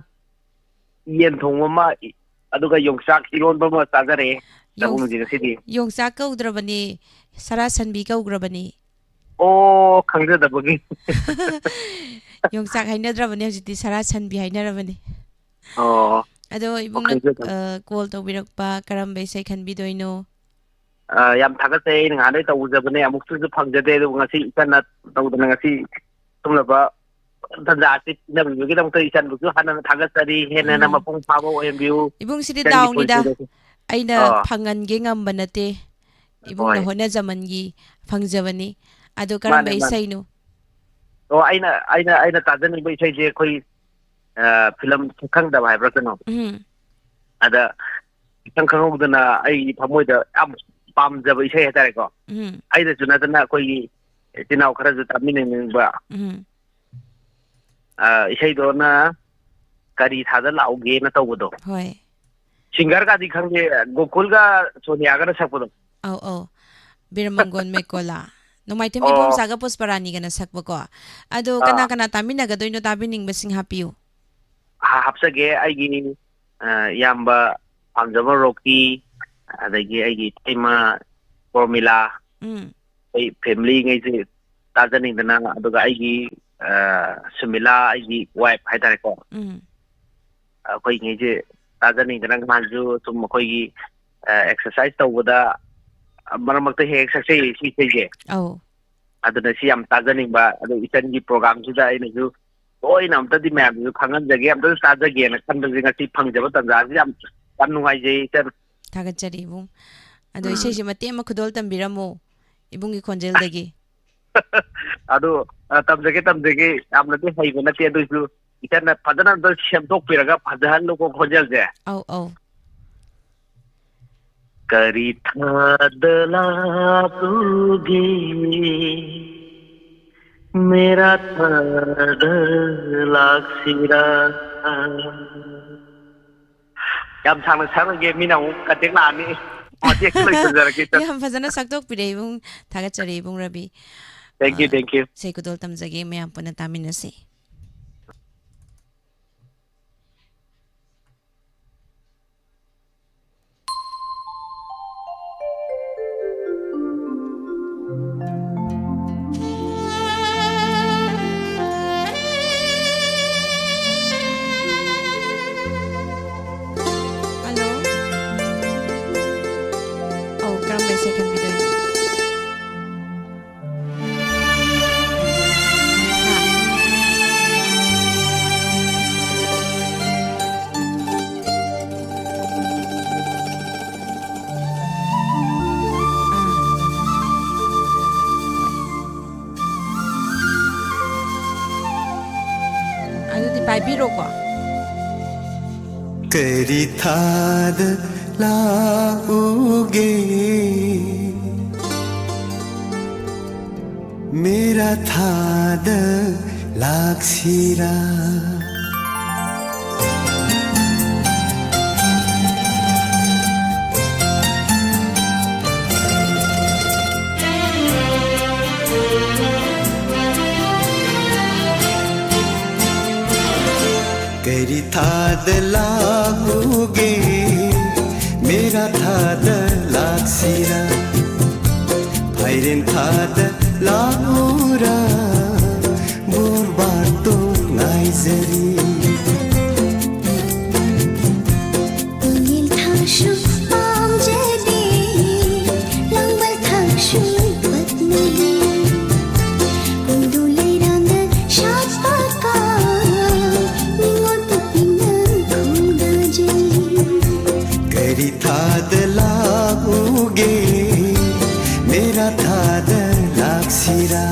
ꯌꯦꯟ ꯊꯣꯡꯕ ꯑꯃ, ꯏ-, ꯑꯗꯨꯒ ꯌꯣꯡꯆꯥꯛ ꯏꯔꯣꯟꯕ ꯑꯃ ꯆꯥꯖꯔꯦ꯫ ꯌꯣꯡ-, ꯆꯥꯛꯈꯨꯝꯁꯦ ꯉꯁꯤꯗꯤ꯫ ꯌꯣꯡꯆꯥꯛ ꯀꯧꯗ꯭ꯔꯕꯅꯤ, ꯁꯔꯥ ꯁꯟꯕꯤ ꯀꯧꯈ꯭ꯔꯕꯅꯤ꯫ ꯑꯣ, ꯈꯪꯖꯗꯕꯒꯤ꯫ ꯌꯣꯡꯆꯥꯛ ꯍꯥꯏꯅꯗ꯭ꯔꯕꯅꯤ ꯍꯧꯖꯤꯛꯇꯤ, ꯁꯔꯥ ꯁꯟꯕꯤ ꯍꯥꯏꯅꯔꯕꯅꯤ꯫ ꯑꯣ꯫ ꯑꯗꯣ ꯏꯕꯨꯡꯅ, ꯈꯪꯖꯗꯕ꯫ ꯑ, call ꯇꯧꯕꯤꯔꯛꯄ ꯀꯔꯝꯕ ꯏꯁꯩ ꯈꯟꯕꯤꯗꯣꯏꯅꯣ? ꯑ, ꯌꯥꯝ ꯊꯥꯒꯠꯆꯩ꯫ ꯑꯩꯅ ꯉꯍꯥꯟꯗꯩ ꯇꯧꯖꯕꯅꯦ, ꯑꯃꯨꯛꯇꯁꯨ ꯐꯪꯖꯗꯦ꯫ ꯑꯗꯨꯕꯨ ꯉꯁꯤ ꯏꯆꯟꯅ ꯇꯧꯗꯅ ꯉꯁꯤ ꯁꯨꯝꯂꯕ ꯇꯟꯖꯥ ꯑꯁꯤ ꯄꯤꯅꯕꯤꯕꯒꯤꯗꯃꯛꯇ ꯏꯆꯟꯕꯨꯁꯨ ꯍꯥꯟꯅ ꯊꯥꯒꯠꯆꯔꯤ꯫ ꯍꯦꯟꯅ ꯍꯦꯟꯅ ꯎꯝ꯫ ꯃꯄꯨꯡ ꯐꯥꯕ ꯑꯣꯏꯍꯟꯕꯤꯌꯨ꯫ ꯏꯕꯨꯡꯁꯤꯗꯤ ꯏꯆꯟꯒꯤ ꯗꯥꯎꯅꯤꯗ꯫ ꯄꯨꯟꯁꯤꯗꯁꯨ꯫ ꯑꯩꯅ ꯑꯣ꯫ ꯐꯪꯍꯟꯒꯦ ꯉꯝꯕ ꯅꯠꯇꯦ꯫ ꯏꯕꯨꯡꯅ ꯍꯣꯏ꯫ ꯍꯣꯠꯅꯖꯃꯟꯒꯤ ꯐꯪꯖꯕꯅꯤ꯫ ꯑꯗꯨ ꯀꯔꯝꯕ ꯃꯥꯅꯦ, ꯃꯥꯅꯦ꯫ ꯏꯁꯩꯅꯣ? ꯑꯣ, ꯑꯩꯅ, ꯑꯩꯅ, ꯑꯩꯅ ꯇꯥꯖꯅꯤꯡꯕ ꯏꯁꯩꯁꯦ ꯑꯩꯈꯣꯏ, ꯑ, ꯐꯤꯂꯝ ꯁꯛꯈꯪꯗꯕ ꯍꯥꯏꯕ꯭ꯔꯥ ꯀꯩꯅꯣ? ꯎꯝ꯫ ꯑꯗ ꯏꯈꯪ ꯈꯪꯍꯧꯗꯅ ꯑꯩꯒꯤ ꯊꯃꯣꯏꯗ ꯌꯥꯝ ꯄꯥꯝꯖꯕ ꯏꯁꯩ ꯍꯥꯏꯇꯥꯔꯦꯀꯣ꯫ ꯎꯝ꯫ ꯑꯩꯗꯁꯨ ꯅꯠꯇꯅ ꯑꯩꯈꯣꯏꯒꯤ ꯏꯆꯤꯟ ꯏꯅꯥꯎ ꯈꯔꯁꯨ ꯇꯥꯃꯤꯟꯅꯅꯤꯡꯕ꯫ ꯎꯝ꯫ ꯑ, ꯏꯁꯩꯗꯣꯅ ꯀꯔꯤ ꯊꯥꯗ ꯂꯥꯛꯎꯒꯦꯅ ꯇꯧꯕꯗꯣ꯫ ꯍꯣꯏ꯫ Singerꯒꯗꯤ ꯈꯪꯗꯦ, ꯒꯣꯀꯨꯜꯒ ꯁꯣꯅꯤꯌꯥꯒꯅ ꯁꯛꯄꯗꯣ꯫ ꯑꯧ, ꯑꯧ꯫ ꯕꯤꯔꯃꯪꯒꯣꯟ ꯃꯦꯀꯣꯂꯥ꯫ ꯅꯣꯡꯃꯥꯏꯊꯦꯝ ꯑꯣ꯫ ꯏꯕꯣꯝꯆꯥꯒ ꯄꯨꯁꯄꯔꯥꯅꯤꯒꯅ ꯁꯛꯄꯀꯣ꯫ ꯑꯗꯣ ꯀꯅꯥ ꯑꯥ꯫ ꯀꯅꯥ ꯇꯥꯃꯤꯟꯅꯒꯗꯣꯏꯅꯣ ꯇꯥꯕꯤꯅꯤꯡꯕꯁꯤꯡ ꯍꯥꯞꯄꯤꯌꯨ꯫ ꯍꯥ-, ꯍꯥꯞꯆꯒꯦ꯫ ꯑꯩꯒꯤ, ꯑ, ꯏꯌꯥꯝꯕ ꯄꯥꯝꯖꯕ ꯔꯣꯀꯤ, ꯑꯗꯒꯤ ꯑꯩꯒꯤ ꯏꯇꯩꯃ ꯄ꯭ꯔꯣꯃꯤꯂꯥ, ꯎꯝ꯫ ꯑꯩ family ꯉꯩꯁꯦ ꯇꯥꯖꯅꯤꯡꯗꯅ, ꯑꯗꯨꯒ ꯑꯩꯒꯤ, ꯑ, ꯁꯨꯃꯤꯂꯥ, ꯑꯩꯒꯤ wife ꯍꯥꯏꯇꯥꯔꯦꯀꯣ꯫ ꯎꯝ꯫ ꯑꯩꯈꯣꯏꯉꯩꯁꯦ ꯇꯥꯖꯅꯤꯡꯗꯅ ꯅꯍꯥꯟꯁꯨ ꯁꯨꯝ ꯑꯩꯈꯣꯏꯒꯤ, ꯑ, exercise ꯇꯧꯕꯗ ꯃꯔꯛ ꯃꯔꯛꯇ ꯍꯦꯛ ꯍꯦꯛ ꯁꯛꯆꯩꯌꯦ ꯁꯤ ꯏꯁꯩꯁꯦ꯫ ꯑꯧ꯫ ꯑꯗꯨꯅ ꯁꯤ ꯌꯥꯝ ꯇꯥꯖꯅꯤꯡꯕ, ꯑꯗꯣ ꯏꯆꯟꯒꯤ programꯁꯤꯗ ꯑꯩꯅꯁꯨ ꯂꯣꯏꯅ ꯑꯝꯇꯗꯤ ꯃꯌꯥꯝꯁꯤꯁꯨ ꯈꯪꯍꯟꯖꯒꯦ, ꯑꯝꯇꯁꯨ ꯇꯥꯖꯒꯦꯅ ꯈꯟꯕꯁꯦ ꯉꯁꯤ ꯐꯪꯖꯕ ꯇꯥꯟꯖꯥꯁꯤ ꯌꯥꯝ, ꯌꯥꯝ ꯅꯨꯡꯉꯥꯏꯖꯩ ꯏꯆꯟ꯫ ꯊꯥꯒꯠꯆꯔꯤ ꯏꯕꯨꯡ꯫ ꯑꯗꯣ ꯎꯝ꯫ ꯏꯁꯩꯁꯦ ꯃꯇꯦꯛ ꯑꯃ ꯈꯨꯗꯣꯜ ꯇꯝꯕꯤꯔꯝꯃꯣ ꯏꯕꯨꯡꯒꯤ ꯈꯣꯟꯖꯦꯜꯗꯒꯤ꯫ ꯑꯗꯨ, ꯑ, ꯇꯝꯖꯒꯦ, ꯇꯝꯖꯒꯦ꯫ ꯌꯥꯝꯅꯗꯤ ꯍꯩꯕ ꯅꯠꯇꯦ, ꯑꯗꯨꯏꯁꯨ ꯏꯆꯟꯅ ꯐꯖꯅ ꯑꯝꯇ ꯁꯦꯝꯗꯣꯛꯄꯤꯔꯒ ꯐꯖꯍꯜꯂꯨꯀꯣ ꯈꯣꯟꯖꯦꯜꯁꯦ꯫ ꯑꯧ, ꯑꯧ꯫ ꯀꯔꯤ ꯊꯥꯗ ꯂꯥꯛꯎꯒꯦ, ꯃꯦꯔꯥ ꯊꯥꯗ ꯂꯥꯛꯁꯤꯔꯥ? ꯌꯥꯝ ꯁꯥꯡꯅ ꯁꯛꯑꯔꯣꯏꯒꯦ, ꯃꯤꯅ ꯑꯃꯨꯛ contact ꯂꯥꯛꯑꯅꯤ꯫ ꯃꯇꯦꯛ ꯂꯣꯏꯁꯤꯟꯖꯔꯒꯦ, ꯏꯆꯟ꯫ ꯌꯥꯝ ꯐꯖꯅ ꯁꯛꯇꯣꯛꯄꯤꯔꯦ ꯏꯕꯨꯡ꯫ ꯊꯥꯒꯠꯆꯔꯤ ꯏꯕꯨꯡ ꯔꯕꯤ꯫ Thank you, ꯑ, thank you꯫ ꯏꯁꯩ ꯈꯨꯗꯣꯜ ꯇꯝꯖꯒꯦ, ꯃꯌꯥꯝ ꯄꯨꯟꯅ ꯇꯥꯃꯤꯟꯅꯁꯤ꯫ ꯀꯩ ꯈꯟꯕꯤꯗꯣꯏꯅꯣ? ꯍꯥ? ꯑꯥ꯫ ꯑꯗꯨꯗꯤ ꯄꯥꯏꯕꯤꯔꯣꯀꯣ꯫ ꯀꯔꯤ ꯊꯥꯗ ꯂꯥꯛꯎꯒꯦ? ꯃꯦꯔꯥ ꯊꯥꯗ ꯂꯥꯛꯁꯤꯔꯥ? ꯀꯔꯤ ꯊꯥꯗ ꯂꯥꯛꯎꯒꯦ? ꯃꯦꯔꯥ ꯊꯥꯗ ꯂꯥꯛꯁꯤꯔꯥ? ꯐꯥꯏꯔꯦꯟ ꯊꯥꯗ ꯂꯥꯛꯎꯔꯥ? ꯕꯣꯔꯕꯥꯇꯣꯟ ꯉꯥꯏꯖꯔꯤ꯫ ꯇꯨꯂꯤꯜ ꯊꯥꯡꯁꯨ ꯄꯥꯝꯖꯗꯦ, ꯂꯥꯡꯕꯜ ꯊꯥꯡꯁꯨ ꯄꯛꯅꯗꯦ꯫ ꯀꯨꯝꯗꯨ ꯂꯩꯔꯥꯡꯅ ꯁꯥꯠꯄ ꯀꯥ, ꯅꯤꯉꯣꯜ ꯄꯣꯛꯄꯤꯅ ꯈꯣꯡꯗꯥꯖꯩ꯫ ꯀꯔꯤ ꯊꯥꯗ ꯂꯥꯛꯎꯒꯦ? ꯃꯦꯔꯥ ꯊꯥꯗ ꯂꯥꯛꯁꯤꯔꯥ?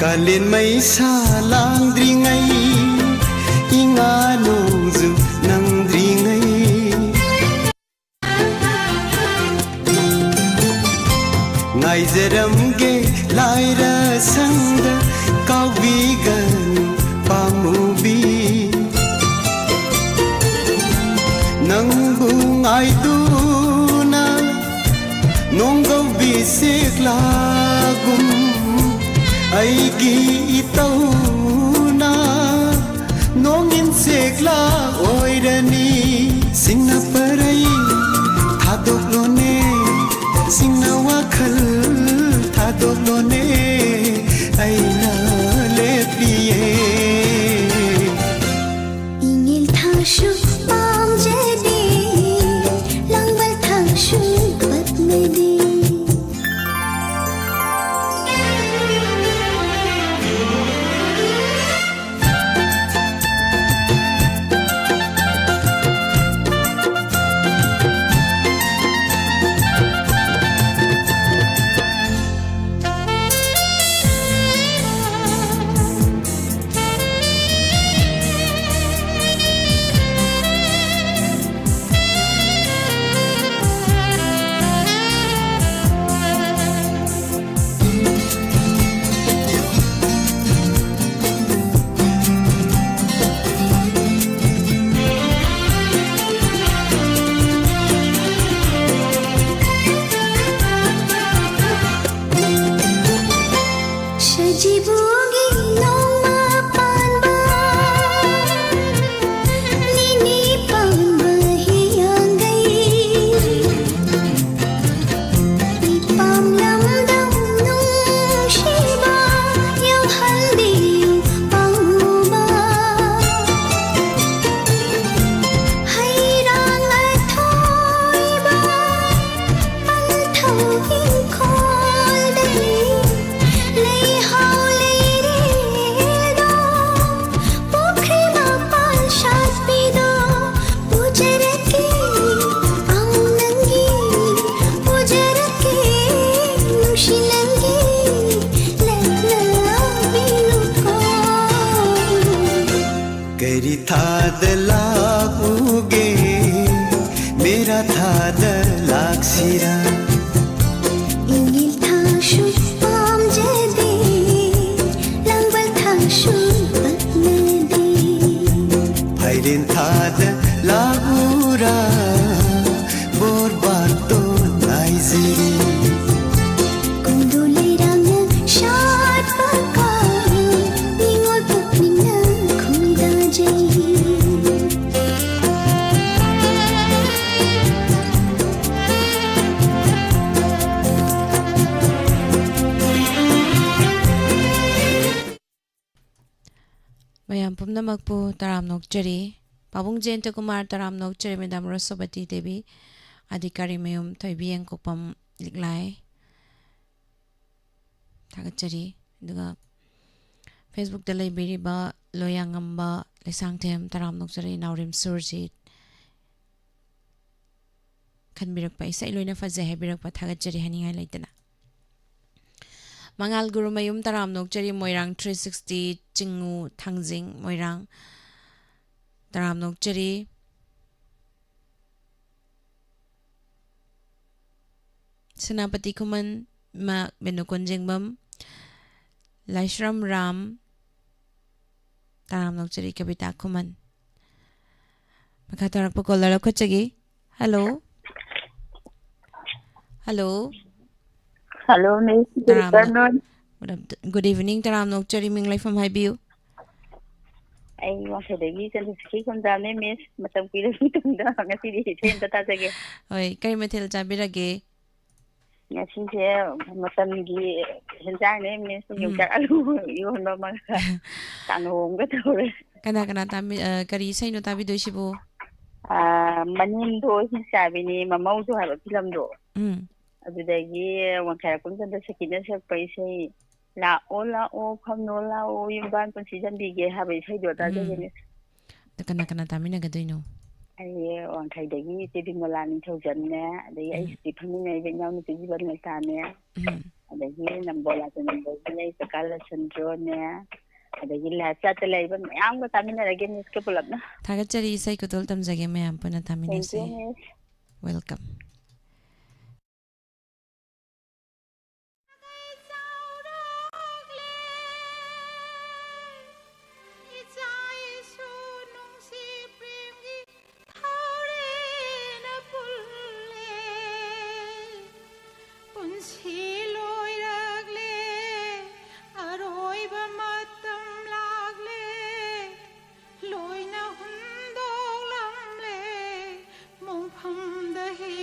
ꯀꯥꯂꯦꯟ ꯃꯩꯁꯥ ꯂꯥꯡꯗ꯭ꯔꯤꯉꯩ, ꯏꯉꯥ ꯅꯣꯡꯖꯨ ꯅꯪꯗ꯭ꯔꯤꯉꯩ, ꯉꯥꯏꯖꯔꯝꯒꯦ ꯂꯥꯏꯔ ꯁꯪꯗ, ꯀꯥꯎꯕꯤꯒꯅꯨ ꯄꯥꯝꯃꯨꯕꯤ꯫ ꯅꯪꯕꯨ ꯉꯥꯏꯗꯨꯅ ꯅꯣꯡꯒꯧꯕꯤ ꯁꯦꯛꯂꯥꯒꯨꯝ ꯑꯩꯒꯤ ꯏꯇꯧ ꯂꯥ ꯑꯣꯏꯔꯅꯤ꯫ ꯁꯤꯡꯅ ꯄꯔꯩ ꯊꯥꯗꯣꯛꯂꯣꯅꯦ, ꯁꯤꯡꯅ ꯋꯥꯈꯜ ꯊꯥꯗꯣꯛꯂꯣꯅꯦ, ꯑꯩꯅ ꯂꯦꯞꯂꯤꯌꯦ꯫ ꯏꯉꯤꯜ ꯊꯥꯁꯨ ꯄꯥꯝꯖꯗꯦ, ꯂꯥꯡꯕꯜ ꯊꯥꯁꯨ ꯄꯛꯅꯗꯦ꯫ ꯁꯖꯤꯕꯨꯒꯤ ꯅꯣꯡꯃ ꯄꯥꯟꯕ, ꯅꯤꯅꯤ ꯄꯥꯟꯕ ꯍꯤꯌꯥꯡꯒꯩ꯫ ꯏꯄꯥꯝ ꯂꯝꯗꯝ ꯅꯨꯡꯁꯤꯕ ꯌꯧꯍꯟꯕꯤꯌꯨ ꯄꯥꯝꯃꯨꯕ꯫ ꯍꯩꯔꯥꯡ ꯑꯊꯣꯏꯕ ꯄꯟꯊꯧ ꯏꯪꯈꯣꯜꯗꯒꯤ ꯂꯩꯍꯥꯎ ꯂꯩꯔꯦꯜꯗꯣ ꯄꯨꯈ꯭ꯔꯤ ꯃꯄꯥꯜ ꯁꯥꯠꯄꯤꯗꯣ ꯄꯨꯖꯔꯛꯀꯦ, ꯑꯧ ꯅꯪꯒꯤ ꯄꯨꯖꯔꯛꯀꯦ, ꯅꯨꯡꯁꯤ ꯅꯪꯒꯤ ꯂꯛꯅꯕꯤꯅꯨꯀꯣ꯫ ꯀꯔꯤ ꯊꯥꯗ ꯂꯥꯛꯎꯒꯦ, ꯃꯦꯔꯥ ꯊꯥꯗ ꯂꯥꯛꯁꯤꯔꯥ? ꯏꯉꯤꯜ ꯊꯥꯁꯨ ꯄꯥꯝꯖꯗꯦ, ꯂꯥꯡꯕꯜ ꯊꯥꯁꯨ ꯄꯛꯅꯗꯦ꯫ ꯐꯥꯏꯔꯦꯟ ꯊꯥꯗ ꯂꯥꯛꯎꯔꯥ, ꯕꯣꯔ ꯕꯥꯇꯣꯟ ꯉꯥꯏꯖꯔꯤ꯫ ꯀꯣꯟꯗꯣ ꯂꯩꯔꯥꯡꯅ ꯁꯥꯠꯄ ꯀꯥ, ꯅꯤꯉꯣꯜ ꯄꯨꯛꯅꯤꯡꯅ ꯈꯣꯏꯗꯥꯖꯩ꯫ ꯃꯌꯥꯝ ꯄꯨꯝꯅꯃꯛꯄꯨ ꯇꯔꯥꯝꯅ ꯑꯣꯛꯆꯔꯤ꯫ ꯄꯥꯕꯨꯡ ꯖꯌꯟꯇ ꯀꯨꯃꯥꯔ ꯇꯔꯥꯝꯅ ꯑꯣꯛꯆꯔꯤ, ꯃꯦꯗꯥꯝ ꯔꯣꯁꯣꯕꯇꯤ ꯗꯦꯕꯤ, ꯑꯗꯤꯀꯥꯔꯤ ꯃꯌꯨꯝ ꯊꯣꯏꯕꯤ ꯌꯦꯡꯀꯣꯛꯄꯝ ꯂꯤꯛꯂꯥꯏ꯫ ꯊꯥꯒꯠꯆꯔꯤ꯫ ꯑꯗꯨꯒ Facebook-ꯇ ꯂꯩꯕꯤꯔꯤꯕ ꯂꯣꯌꯥꯉꯝꯕ ꯂꯩꯁꯥꯡꯊꯦꯝ ꯇꯔꯥꯝꯅ ꯑꯣꯛꯆꯔꯤ, ꯅꯥꯎꯔꯦꯝ ꯁꯨꯔꯖꯤꯠ꯫ ꯈꯟꯕꯤꯔꯛꯄ, ꯏꯁꯩ ꯂꯣꯏꯅ ꯐꯖꯩ ꯍꯥꯏꯕꯤꯔꯛꯄ ꯊꯥꯒꯠꯆꯔꯤ ꯍꯥꯏꯅꯤꯡꯉꯥꯏ ꯂꯩꯇꯅ꯫ ꯃꯉꯥꯜ ꯒꯨꯔꯨꯃꯌꯨꯝ ꯇꯔꯥꯝꯅ ꯑꯣꯛꯆꯔꯤ, ꯃꯣꯏꯔꯥꯡ three sixty ꯆꯤꯡꯉꯨ ꯊꯥꯡꯖꯤꯡ ꯃꯣꯏꯔꯥꯡ ꯇꯔꯥꯝꯅ ꯑꯣꯛꯆꯔꯤ꯫ ꯁꯦꯅꯥꯄꯇꯤ ꯈꯨꯃꯟ, ꯏꯃꯥ ꯕꯦꯅꯨ ꯀꯣꯟꯖꯦꯡꯕꯝ, ꯂꯥꯏꯁ꯭ꯔꯝ ꯔꯥꯝ, ꯇꯔꯥꯝꯅ ꯑꯣꯛꯆꯔꯤ ꯀꯕꯤꯇꯥ ꯈꯨꯃꯟ꯫ ꯃꯈꯥ ꯇꯥꯔꯛꯄ caller ꯂꯧꯈꯠꯆꯒꯦ꯫ Hello꯫ Hello꯫ Hello, Miss. Good ꯇꯔꯥꯝꯅ-, afternoon. Good af-, good evening, ꯇꯔꯥꯝꯅ ꯑꯣꯛꯆꯔꯤ, ꯃꯤꯡ ꯂꯩꯐꯝ ꯍꯥꯏꯕꯤꯌꯨ꯫ ꯑꯩ ꯋꯥꯡꯈꯩꯗꯒꯤ ꯆꯟꯗ꯭ꯔꯁꯈꯤ ꯈꯣꯡꯖꯥꯝꯅꯦ, Miss꯫ ꯃꯇꯝ ꯀꯨꯏꯔꯕ ꯃꯇꯨꯡꯗ ꯉꯁꯤꯗꯤ ꯏꯁꯩ ꯑꯝꯇ ꯇꯥꯖꯒꯦ꯫ ꯍꯣꯏ, ꯀꯔꯤ ꯃꯊꯦꯜ ꯆꯥꯕꯤꯔꯒꯦ? ꯉꯁꯤꯁꯦ ꯃꯇꯝꯒꯤ ꯍꯦꯟꯖꯥꯡꯅꯦ, Miss꯫ ꯎꯝ꯫ ꯌꯣꯡꯆꯥꯛ ꯑꯂꯨ ꯏꯔꯣꯟꯕ ꯑꯃꯒ ꯀꯥꯡꯍꯧ ꯑꯃꯒ ꯇꯧꯔꯦ꯫ ꯀꯅꯥ ꯀꯅꯥ ꯇꯥꯃꯤ-, ꯑ, ꯀꯔꯤ ꯏꯁꯩꯅꯣ ꯇꯥꯕꯤꯗꯣꯏꯁꯤꯕꯨ? ꯑ, ꯃꯅꯦꯝꯗꯣ ꯍꯤꯡꯆꯥꯕꯤꯅꯤ, ꯃꯃꯧꯗꯣ ꯍꯥꯏꯕ ꯐꯤꯂꯝꯗꯣ꯫ ꯎꯝ꯫ ꯑꯗꯨꯗꯒꯤ ꯋꯥꯡꯈꯩꯔꯥꯛꯄꯝ ꯆꯟꯗ꯭ꯔꯁꯦꯛꯀꯤꯅ ꯁꯛꯄ ꯏꯁꯩ, "ꯂꯥꯛꯑꯣ ꯂꯥꯛꯑꯣ ꯐꯝꯂꯣ ꯂꯥꯛꯑꯣ, ꯌꯨꯝꯕꯥꯟ ꯄꯨꯟꯁꯤ ꯆꯟꯕꯤꯒꯦ" ꯍꯥꯏꯕ ꯏꯁꯩꯗꯣ ꯎꯝ꯫ ꯇꯥꯖꯒꯦꯅꯦ꯫ ꯑꯗ ꯀꯅꯥ ꯀꯅꯥ ꯇꯥꯃꯤꯟꯅꯒꯗꯣꯏꯅꯣ? ꯑꯩ ꯋꯥꯡꯈꯩꯗꯒꯤ ꯏꯆꯦ ꯕꯤꯃꯣꯂꯥ ꯅꯤꯡꯊꯧꯖꯝꯅꯦ, ꯑꯗꯒꯤ ꯑꯩ ꯎꯝ꯫ ꯍꯧꯖꯤꯛ ꯐꯝꯃꯤꯟꯅꯔꯤꯕ ꯏꯅꯥꯎꯅꯨꯄꯤ ꯖꯤꯕꯟ ꯃꯩꯇꯥꯅꯦ, ꯎꯝ꯫ ꯑꯗꯒꯤ ꯅꯝꯕꯣꯜ ꯂꯥꯛꯄ ꯅꯝꯕꯣꯜꯗ ꯂꯩ ꯀꯀꯥ ꯂꯁꯟꯗ꯭ꯔꯣꯅꯦ, ꯑꯗꯒꯤ live chat-ꯇ ꯂꯩꯕ ꯃꯌꯥꯝꯒ ꯇꯥꯃꯤꯟꯅꯔꯒꯦ, Miss-ꯀ ꯄꯨꯂꯞꯅ꯫ ꯊꯥꯒꯠꯆꯔꯤ, ꯏꯁꯩ ꯈꯨꯗꯣꯜ ꯇꯝꯖꯒꯦ ꯃꯌꯥꯝ ꯄꯨꯟꯅ Thank you, ꯇꯥꯃꯤꯟꯅꯁꯤ꯫ Miss꯫ Welcome꯫ ꯏꯆꯥ ꯏꯁꯨ ꯅꯨꯡꯁꯤ ꯄ꯭ꯔꯦꯝꯒꯤ ꯊꯧꯔꯦꯅ ꯄꯨꯜꯂꯦ꯫ ꯄꯨꯟꯁꯤ ꯂꯣꯏꯔꯛꯂꯦ, ꯑꯔꯣꯏꯕ ꯃꯇꯝ ꯂꯥꯛꯂꯦ, ꯂꯣꯏꯅ ꯍꯨꯟꯗꯣꯛꯂꯝꯂꯦ, ꯃꯣꯡꯐꯝꯗ ꯍꯤ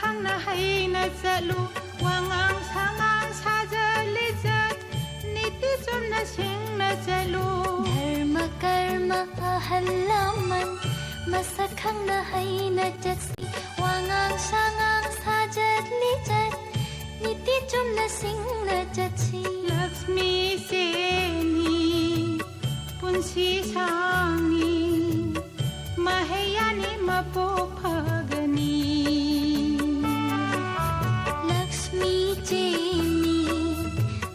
ꯅꯪꯅ ꯍꯩꯅ ꯆꯠꯂꯨ, ꯋꯥꯉꯥꯡ ꯁꯉꯥꯡ ꯁꯥꯖꯠ ꯂꯤꯆꯠ, ꯅꯤꯇꯤ ꯆꯨꯝꯅ ꯁꯤꯡꯅ ꯆꯠꯂꯨ꯫ ꯙꯔꯃ ꯀꯔꯃ ꯑꯍꯜ ꯂꯃꯟ ꯃꯁꯛ ꯈꯪꯅ ꯍꯩꯅ ꯆꯠꯁꯤ, ꯋꯥꯉꯥꯡ ꯁꯉꯥꯡ ꯁꯥꯖꯠ ꯂꯤꯆꯠ ꯅꯤꯇꯤ ꯆꯨꯝꯅ ꯁꯤꯡꯅ ꯆꯠꯁꯤ꯫ ꯂꯛꯁꯃꯤ ꯆꯦꯅꯤ ꯄꯨꯟꯁꯤ ꯁꯥꯡꯉꯤ, ꯃꯍꯩ ꯌꯥꯅꯤ ꯃꯄꯣꯛ ꯐꯒꯅꯤ꯫ ꯂꯛꯁꯃꯤ ꯆꯦꯅꯤ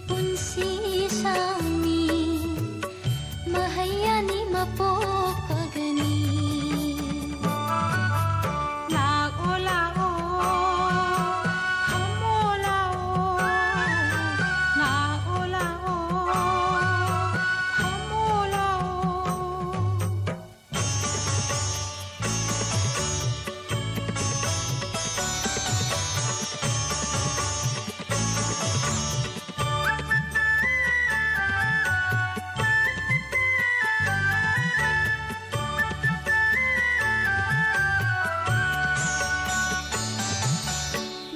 ꯄꯨꯟꯁꯤ ꯁꯥꯡꯉꯤ, ꯃꯍꯩ ꯌꯥꯅꯤ ꯃꯄꯣꯛ ꯐꯒꯅꯤ꯫ ꯂꯥꯛꯑꯣ, ꯂꯥꯛꯑꯣ, ꯐꯝꯃꯣ, ꯂꯥꯛꯑꯣ꯫ ꯂꯥꯛꯑꯣ, ꯂꯥꯛꯑꯣ, ꯐꯝꯃꯣ, ꯂꯥꯛꯑꯣ꯫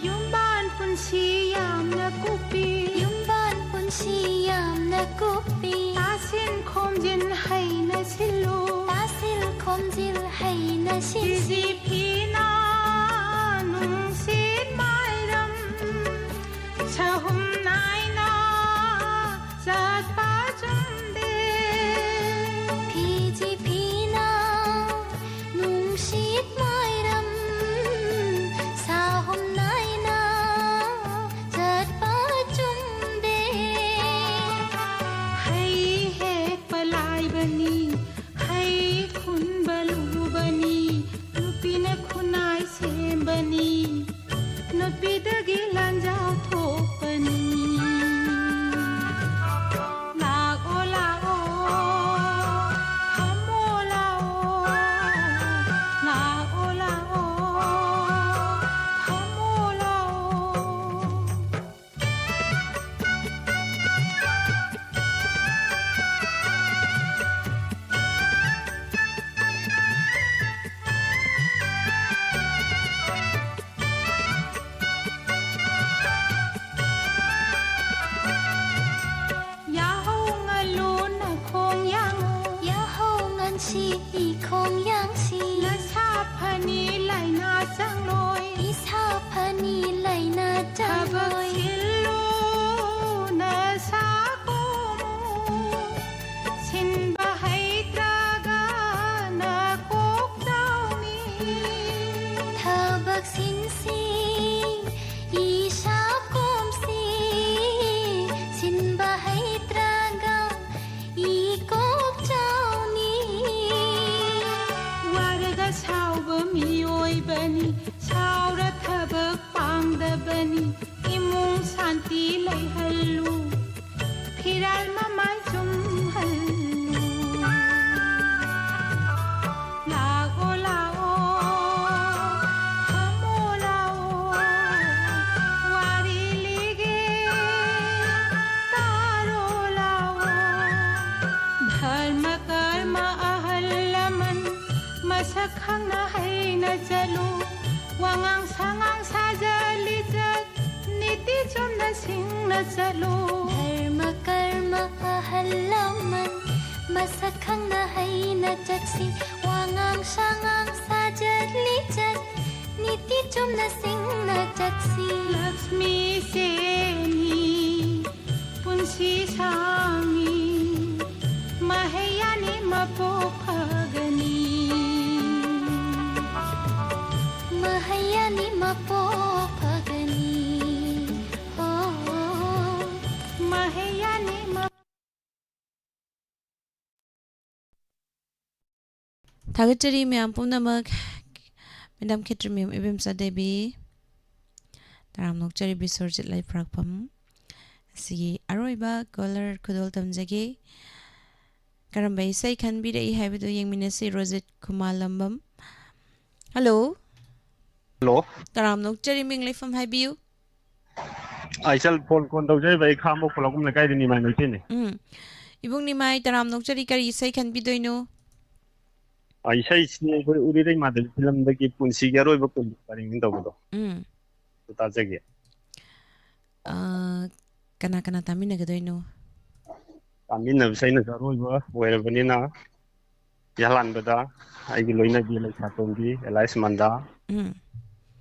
ꯌꯨꯝꯕꯥꯟ ꯄꯨꯟꯁꯤ ꯌꯥꯝꯅ ꯀꯨꯞꯄꯤ꯫ ꯌꯨꯝꯕꯥꯟ ꯄꯨꯟꯁꯤ ꯌꯥꯝꯅ ꯀꯨꯞꯄꯤ꯫ ꯇꯥꯁꯤꯟ ꯈꯣꯝꯖꯤꯟ ꯍꯩꯅ ꯁꯤꯜꯂꯨ꯫ ꯇꯥꯁꯤꯜ ꯈꯣꯝꯖꯤꯜ ꯍꯩꯅ ꯁꯤꯜꯂꯨ꯫ ꯐꯤꯖꯤ ꯐꯤꯅ ꯅꯨꯡꯁꯤꯠ ꯃꯥꯏꯔꯝ ꯁꯍꯨꯝ ꯅꯥꯏꯅ ꯆꯠꯄ ꯆꯨꯝꯗꯦ꯫ ꯐꯤꯖꯤ ꯐꯤꯅ ꯅꯨꯡꯁꯤꯠ ꯃꯥꯏꯔꯝ ꯁꯍꯨꯝ ꯅꯥꯏꯅ ꯆꯠꯄ ꯆꯨꯝꯗꯦ꯫ ꯍꯩ ꯍꯦꯛꯄ ꯂꯥꯏꯕꯅꯤ, ꯍꯩ ꯈꯨꯟꯕ ꯂꯨꯕꯅꯤ, ꯅꯨꯄꯤꯅ ꯙꯔꯃ ꯀꯔꯃ ꯑꯍꯜ ꯂꯃꯟ ꯃꯁꯛ ꯈꯪꯅ ꯍꯩꯅ ꯆꯠꯁꯤ꯫ ꯋꯥꯉꯥꯡ ꯁꯉꯥꯡ ꯁꯥꯖꯠ ꯂꯤꯆꯠ ꯅꯤꯇꯤ ꯆꯨꯝꯅ ꯁꯤꯡꯅ ꯆꯠꯁꯤ꯫ ꯂꯛꯁꯃꯤ ꯁꯦꯟꯅꯤ ꯄꯨꯟꯁꯤ ꯁꯥꯡꯉꯤ, ꯃꯍꯩ ꯌꯥꯅꯤ ꯃꯄꯣꯛ ꯐꯒꯅꯤ꯫ ꯃꯍꯩ ꯌꯥꯅꯤ ꯃꯄꯣꯛ ꯐꯒꯅꯤ꯫ ꯍꯣ, ꯃꯍꯩ ꯌꯥꯅꯤ ꯃꯄꯣꯛ ꯊꯥꯒꯠꯆꯔꯤ ꯃꯌꯥꯝ ꯄꯨꯝꯅꯃꯛ꯫ ꯃꯦꯗꯥꯝ ꯈꯦꯇ꯭ꯔꯤꯃꯌꯨꯝ ꯏꯕꯦꯝꯆꯥ ꯗꯦꯕꯤ, ꯇꯔꯥꯝꯅ ꯑꯣꯛꯆꯔꯤ ꯕꯤꯁ꯭ꯋꯔꯖꯤꯠ ꯂꯩꯄ꯭ꯔꯥꯛꯄꯝ꯫ ꯑꯁꯤꯒꯤ ꯑꯔꯣꯏꯕ ꯀꯣꯂꯔ ꯈꯨꯗꯣꯜ ꯇꯝꯖꯒꯦ꯫ ꯀꯔꯝꯕ ꯏꯁꯩ ꯈꯟꯕꯤꯔꯛꯏ ꯍꯥꯏꯕꯗꯨ ꯌꯦꯡꯃꯤꯟꯅꯁꯤ꯫ ꯔꯣꯖꯦꯠ ꯈꯨꯃꯥꯂꯝꯕꯝ꯫ ꯍꯜꯂꯣ꯫ ꯍꯜꯂꯣ꯫ ꯇꯔꯥꯝꯅ ꯑꯣꯛꯆꯔꯤ, ꯃꯤꯡ ꯂꯩꯐꯝ ꯍꯥꯏꯕꯤꯌꯨ꯫ ꯑꯩ ꯁꯦꯜ ꯐꯣꯟ ꯀꯣꯟ ꯇꯧꯖꯔꯤꯕ ꯑꯩ ꯈꯥꯉꯕꯣꯛ ꯈꯣꯂꯥꯡꯒꯨꯝ ꯂꯩꯀꯥꯏꯗꯒꯤꯅꯤ, ꯏꯃꯥ ꯏꯕꯦꯟꯅꯤ꯫ ꯎꯝ꯫ ꯏꯕꯨꯡ ꯅꯤꯃꯥꯏ, ꯇꯔꯥꯝꯅ ꯑꯣꯛꯆꯔꯤ, ꯀꯔꯤ ꯏꯁꯩ ꯈꯟꯕꯤꯗꯣꯏꯅꯣ? ꯑ, ꯏꯁꯩꯁꯤ ꯑꯩꯈꯣꯏ ꯎꯔꯤꯔꯩ ꯃꯥꯙꯕꯤ ꯐꯤꯂꯝꯗꯒꯤ ꯄꯨꯟꯁꯤꯒꯤ ꯑꯔꯣꯏꯕ ꯀꯨꯝ ꯄꯔꯦꯡ ꯇꯧꯕꯗꯣ꯫ ꯎꯝ꯫ ꯑꯗꯨ ꯇꯥꯖꯒꯦ꯫ ꯑ, ꯀꯅꯥ ꯀꯅꯥ ꯇꯥꯃꯤꯟꯅꯒꯗꯣꯏꯅꯣ? ꯇꯥꯃꯤꯟꯅꯕꯁꯦ ꯑꯩꯅꯁꯨ ꯑꯔꯣꯏꯕ ꯑꯣꯏꯔꯕꯅꯤꯅ, ꯌꯥꯂꯥꯟꯕꯗ ꯑꯩꯒꯤ ꯂꯣꯏꯅꯕꯤ ꯂꯩꯁꯥꯇꯣꯝꯕꯤ ꯑꯦꯂꯥꯏꯁ ꯃꯟꯗꯥ, ꯎꯝ꯫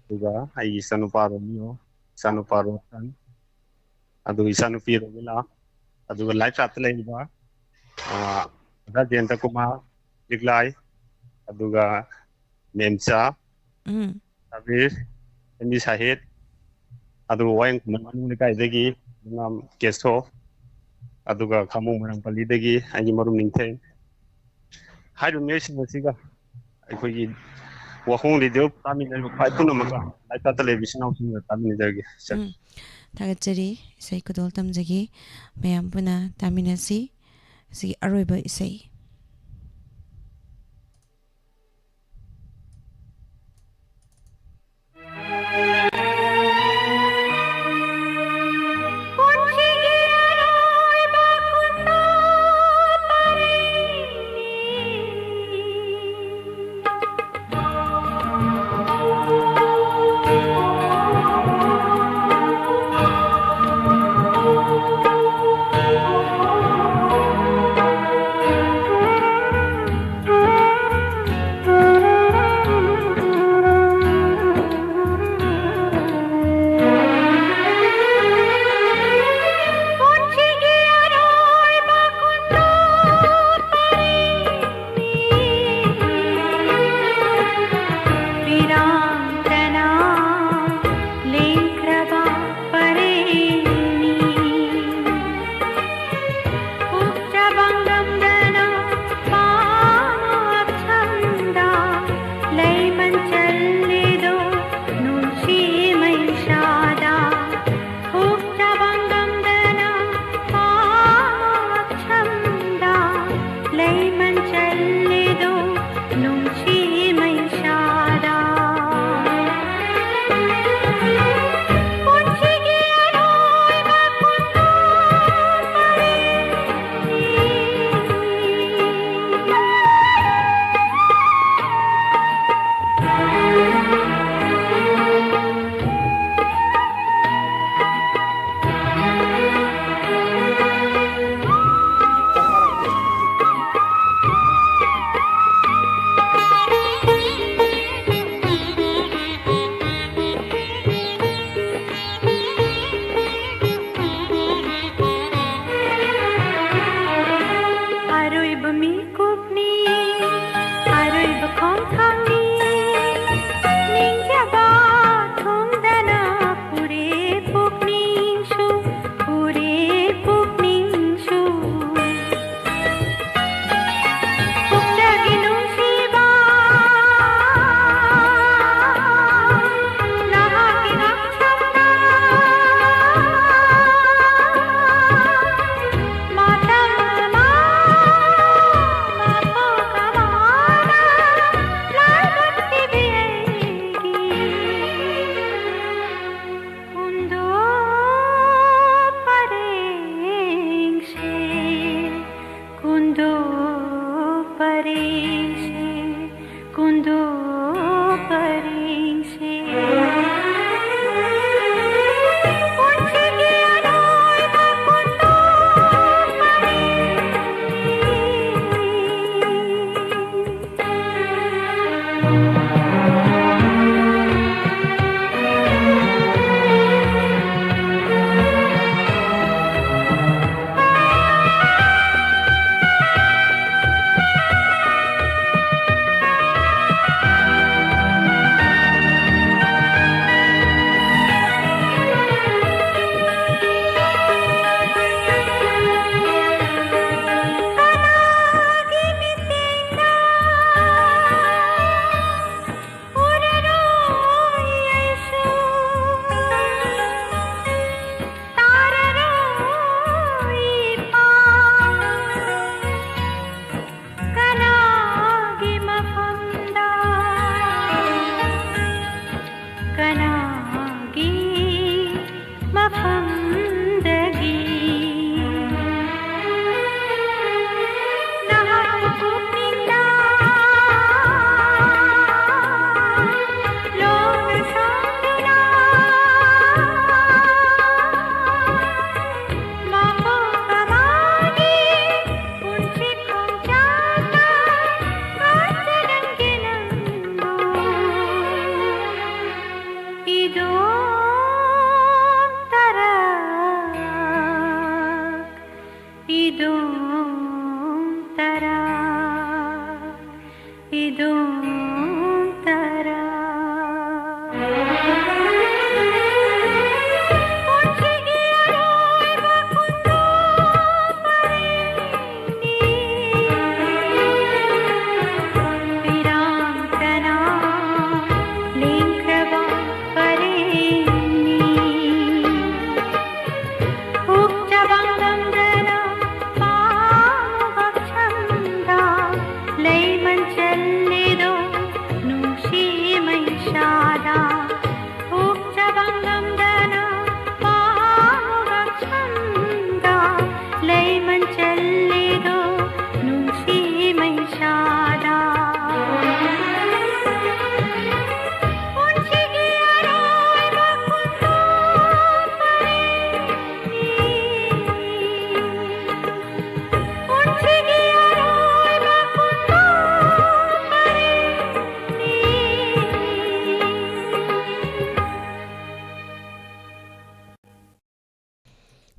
ꯑꯗꯨꯒ ꯑꯩꯒꯤ ꯏꯆꯥꯅꯨꯄꯥ ꯔꯣꯃꯤꯌꯣ, ꯏꯆꯥꯅꯨꯄꯥ ꯔꯣꯁꯟ, ꯑꯗꯨꯒ ꯏꯆꯥꯅꯨꯄꯤ ꯔꯣꯃꯤꯂꯥ, ꯑꯗꯨꯒ ꯂꯥꯏꯞ ꯆꯥꯠꯇ ꯂꯩꯔꯤꯕ, ꯑ, ꯑꯣꯖꯥ ꯖꯌꯟꯇ ꯀꯨꯃꯥꯔ ꯂꯤꯛꯂꯥꯏ, ꯑꯗꯨꯒ ꯃꯦꯝꯆꯥ, ꯎꯝ꯫ ꯁꯥꯕꯤꯔ, ꯑꯦꯝ ꯕꯤ ꯁꯥꯍꯤꯠ, ꯑꯗꯨꯒ ꯋꯥꯌꯦꯜ ꯈꯨꯃꯟ ꯃꯅꯤꯡ ꯂꯩꯀꯥꯏꯗꯒꯤ ꯌꯨꯝꯅꯥꯝ ꯀꯦꯁꯣ, ꯑꯗꯨꯒ ꯈꯥꯃꯣ ꯃꯣꯏꯔꯥꯡꯄꯜꯂꯤꯗꯒꯤ ꯑꯩꯒꯤ ꯃꯔꯨꯞ ꯅꯤꯡꯊꯦꯝ꯫ ꯍꯥꯏꯔꯤꯕ ꯃꯤꯑꯣꯏꯁꯤꯡ ꯑꯁꯤꯒ ꯑꯩꯈꯣꯏꯒꯤ ꯋꯥꯍꯣꯡ ꯔꯦꯗꯤꯑꯣ ꯇꯥꯃꯤꯟꯅꯔꯤꯕ ꯈ꯭ꯋꯥꯏ ꯄꯨꯝꯅꯃꯛꯀ ꯂꯥꯏꯄꯥꯛꯇ ꯂꯩꯕ ꯏꯆꯤꯟ ꯏꯅꯥꯎꯁꯤꯡꯒ ꯇꯥꯃꯤꯟꯅꯖꯔꯒꯦ꯫ ꯎꯝ꯫ ꯊꯥꯒꯠꯆꯔꯤ꯫ ꯏꯁꯩ ꯈꯨꯗꯣꯜ ꯇꯝꯖꯒꯦ꯫ ꯃꯌꯥꯝ ꯄꯨꯟꯅ ꯇꯥꯃꯤꯟꯅꯁꯤ꯫ ꯑꯁꯤꯒꯤ ꯑꯔꯣꯏꯕ ꯏꯁꯩ꯫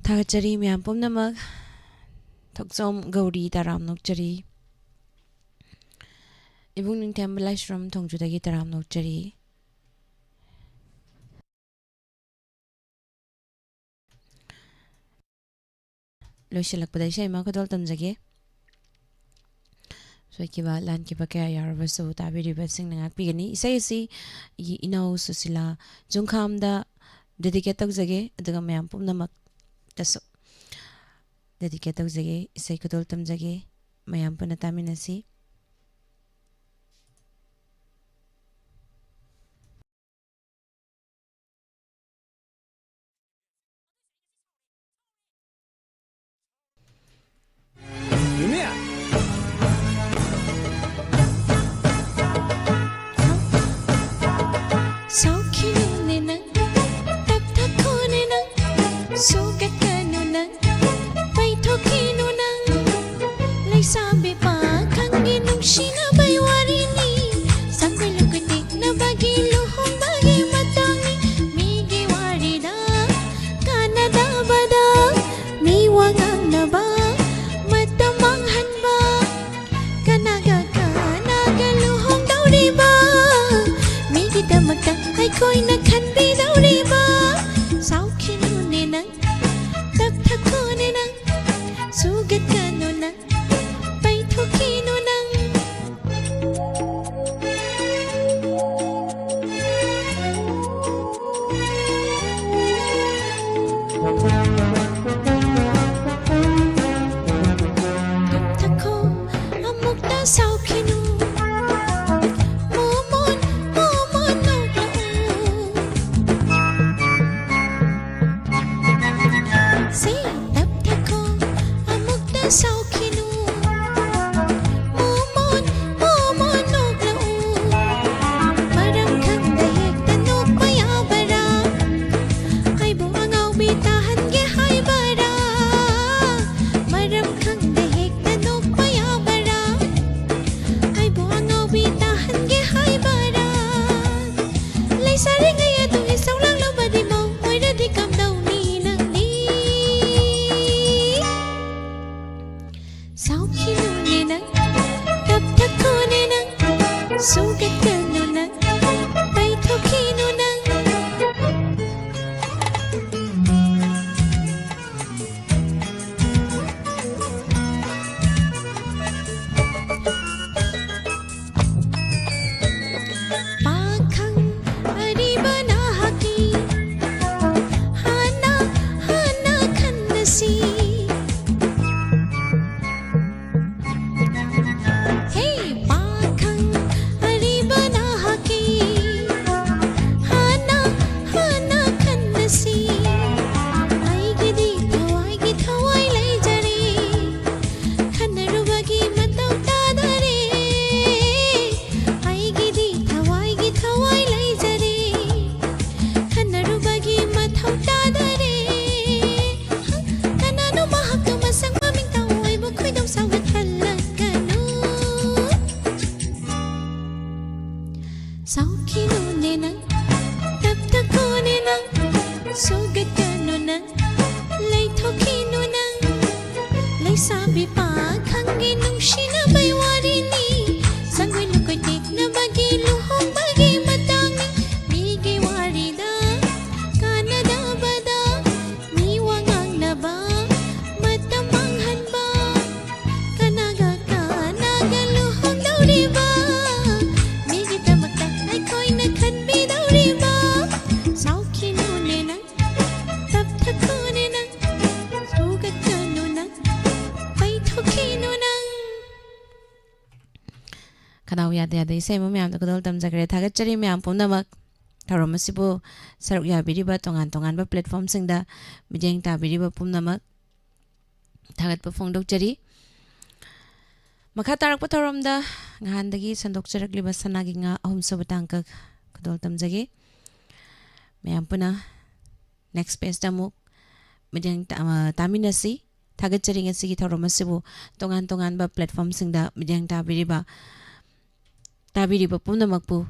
ꯊꯥꯒꯠꯆꯔꯤ ꯃꯌꯥꯝ ꯄꯨꯝꯅꯃꯛ꯫ ꯊꯣꯛꯆꯣꯝ ꯒꯧꯔꯤ ꯇꯔꯥꯝꯅ ꯑꯣꯛꯆꯔꯤ꯫ ꯏꯕꯨꯡ ꯅꯤꯡꯊꯦꯝꯕ ꯂꯥꯏꯁ꯭ꯔꯝ ꯊꯣꯡꯖꯨꯗꯒꯤ ꯇꯔꯥꯝꯅ ꯑꯣꯛꯆꯔꯤ꯫ ꯂꯣꯏꯁꯤꯜꯂꯛꯄꯗ ꯏꯁꯩ ꯑꯃ ꯈꯨꯗꯣꯜ ꯇꯝꯖꯒꯦ꯫ ꯁꯣꯏꯈꯤꯕ ꯂꯥꯟꯈꯤꯕ ꯀꯌꯥ ꯌꯥꯎꯔꯕꯁꯨ ꯇꯥꯕꯤꯔꯤꯕꯁꯤꯡꯅ ꯉꯥꯛꯄꯤꯒꯅꯤ꯫ ꯏꯁꯩ ꯑꯁꯤ ꯑꯩꯒꯤ ꯏꯅꯥꯎ ꯁꯨꯁꯤꯂꯥ ꯖꯨꯡꯈꯥꯝꯗ dedicate ꯇꯧꯖꯒꯦ, ꯑꯗꯨꯒ ꯃꯌꯥꯝ ꯄꯨꯝꯅꯃꯛꯇꯁꯨ dedicate ꯇꯧꯖꯒꯦ꯫ ꯏꯁꯩ ꯈꯨꯗꯣꯜ ꯇꯝꯖꯒꯦ꯫ ꯃꯌꯥꯝ ꯄꯨꯟꯅ ꯇꯥꯃꯤꯟꯅꯁꯤ꯫ ꯁꯥꯎꯈꯤꯅꯨꯅꯦ ꯅꯪ, ꯇꯞꯊꯈꯣꯅꯦ ꯅꯪ, ꯁꯨꯒꯠꯀꯅꯨ ꯅꯪ, ꯄꯩꯊꯣꯛꯈꯤꯅꯨ ꯅꯪ꯫ ꯂꯩꯁꯥꯕꯤ ꯄꯥꯈꯪꯒꯤ ꯅꯨꯡꯁꯤꯅꯕꯩ ꯋꯥꯔꯤꯅꯤ, ꯁꯪꯒꯣꯏ ꯂꯨꯀꯣꯏ ꯇꯦꯛꯅꯕꯒꯤ ꯂꯨꯍꯣꯡꯕꯒꯤ ꯃꯇꯥꯡꯅꯤ꯫ ꯃꯤꯒꯤ ꯋꯥꯔꯤꯗ ꯀꯥꯟꯅꯗꯕꯗ ꯃꯤ ꯋꯥ ꯉꯥꯡꯅꯕ ꯃꯇꯝ ꯃꯥꯡꯍꯟꯕ꯫ ꯀꯅꯥꯒ ꯀꯅꯥꯒ ꯂꯨꯍꯣꯡꯗꯧꯔꯤꯕ? ꯃꯤꯒꯤꯗꯃꯛꯇ ꯑꯩꯈꯣꯏꯅ ꯈꯟꯕꯤꯗꯧꯔꯤꯕ? ꯁꯥꯎꯈꯤꯅꯨꯅꯦ ꯅꯪ, ꯇꯞꯊꯈꯣꯅꯦ ꯅꯪ, ꯁꯨꯒꯠꯀꯅꯨ ꯅꯪ, ꯄꯩꯊꯣꯛꯈꯤꯅꯨ ꯅꯪ꯫ ꯇꯞꯊꯈꯣ, ꯑꯃꯨꯛꯇ ꯁꯥꯎꯈꯤꯅꯨ꯫ ꯃꯣꯃꯣꯟ, ꯃꯣꯃꯣꯟ ꯅꯣꯛꯂꯛꯎ꯫ ꯁꯦ, ꯇꯞꯊꯈꯣ, ꯑꯃꯨꯛꯇ ꯁꯥꯎꯈꯤꯅꯨ꯫ ꯃꯣꯃꯣꯟ, ꯃꯣꯃꯣꯟ ꯅꯣꯛꯂꯛꯎ꯫ ꯃꯔꯝ ꯈꯪꯗ ꯍꯦꯛꯇ ꯅꯣꯛꯄ ꯌꯥꯕꯔꯥ? ꯑꯩꯕꯨ ꯑꯉꯥꯎꯕꯤ ꯇꯥꯍꯟꯒꯦ ꯁꯨꯒꯠꯀꯅꯨ ꯅꯪ, ꯂꯩꯊꯣꯛꯈꯤꯅꯨ ꯅꯪ꯫ ꯂꯩꯁꯥꯕꯤ ꯄꯥꯈꯪꯒꯤ ꯅꯨꯡꯁꯤꯅꯕꯩ ꯋꯥꯔꯤꯅꯤ꯫ ꯁꯪꯒꯣꯏ ꯂꯨꯀꯣꯏ ꯇꯦꯛꯅꯕꯒꯤ ꯂꯨꯍꯣꯡꯕꯒꯤ ꯃꯇꯥꯡꯅꯤ꯫ ꯃꯤꯒꯤ ꯋꯥꯔꯤꯗ ꯀꯥꯟꯅꯗꯕꯗ ꯃꯤ ꯋꯥ ꯉꯥꯡꯅꯕ ꯃꯇꯝ ꯃꯥꯡꯍꯟꯕ꯫ ꯀꯅꯥꯒ ꯀꯅꯥꯒ ꯂꯨꯍꯣꯡꯗꯧꯔꯤꯕ? ꯃꯤꯒꯤꯗꯃꯛꯇ ꯑꯩꯈꯣꯏꯅ ꯈꯟꯕꯤꯗꯧꯔꯤꯕ? ꯁꯥꯎꯈꯤꯅꯨꯅꯦ ꯅꯪ, ꯇꯞꯊꯈꯣꯅꯦ ꯅꯪ, ꯁꯨꯒꯠꯀꯅꯨ ꯅꯪ, ꯄꯩꯊꯣꯛꯈꯤꯅꯨ ꯅꯪ꯫ ꯈꯅꯥꯎ ꯌꯥꯗ ꯌꯥꯗ ꯏꯁꯩ ꯑꯃ ꯃꯌꯥꯝꯗ ꯈꯨꯗꯣꯜ ꯇꯝꯖꯈ꯭ꯔꯦ꯫ ꯊꯥꯒꯠꯆꯔꯤ ꯃꯌꯥꯝ ꯄꯨꯝꯅꯃꯛ꯫ ꯊꯧꯔꯝ ꯑꯁꯤꯕꯨ ꯁꯔꯨꯛ ꯌꯥꯕꯤꯔꯤꯕ ꯇꯣꯉꯥꯟ ꯇꯣꯉꯥꯟꯕ platformꯁꯤꯡꯗ ꯃꯤꯠꯌꯦꯡ ꯇꯥꯕꯤꯔꯤꯕ ꯄꯨꯝꯅꯃꯛ ꯊꯥꯒꯠꯄ ꯐꯣꯡꯗꯣꯛꯆꯔꯤ꯫ ꯃꯈꯥ ꯇꯥꯔꯛꯄ ꯊꯧꯔꯝꯗ ꯅꯍꯥꯟꯗꯒꯤ ꯁꯟꯗꯣꯛꯆꯔꯛꯂꯤꯕ ꯁꯅꯥꯒꯤ ꯉꯥ ꯑꯍꯨꯝꯁꯨꯕ ꯇꯥꯡꯀꯛ ꯈꯨꯗꯣꯜ ꯇꯝꯖꯒꯦ꯫ ꯃꯌꯥꯝ ꯄꯨꯟꯅ next pageꯇ ꯑꯃꯨꯛ ꯃꯤꯠꯌꯦꯡ ꯇꯥ-, ꯑ, ꯇꯥꯃꯤꯟꯅꯁꯤ꯫ ꯊꯥꯒꯠꯆꯔꯤ ꯉꯁꯤꯒꯤ ꯊꯧꯔꯝ ꯑꯁꯤꯕꯨ ꯇꯣꯉꯥꯟ ꯇꯣꯉꯥꯟꯕ platformꯁꯤꯡꯗ ꯃꯤꯠꯌꯦꯡ ꯇꯥꯕꯤꯔꯤꯕ, ꯇꯥꯕꯤꯔꯤꯕ ꯄꯨꯝꯅꯃꯛꯄꯨ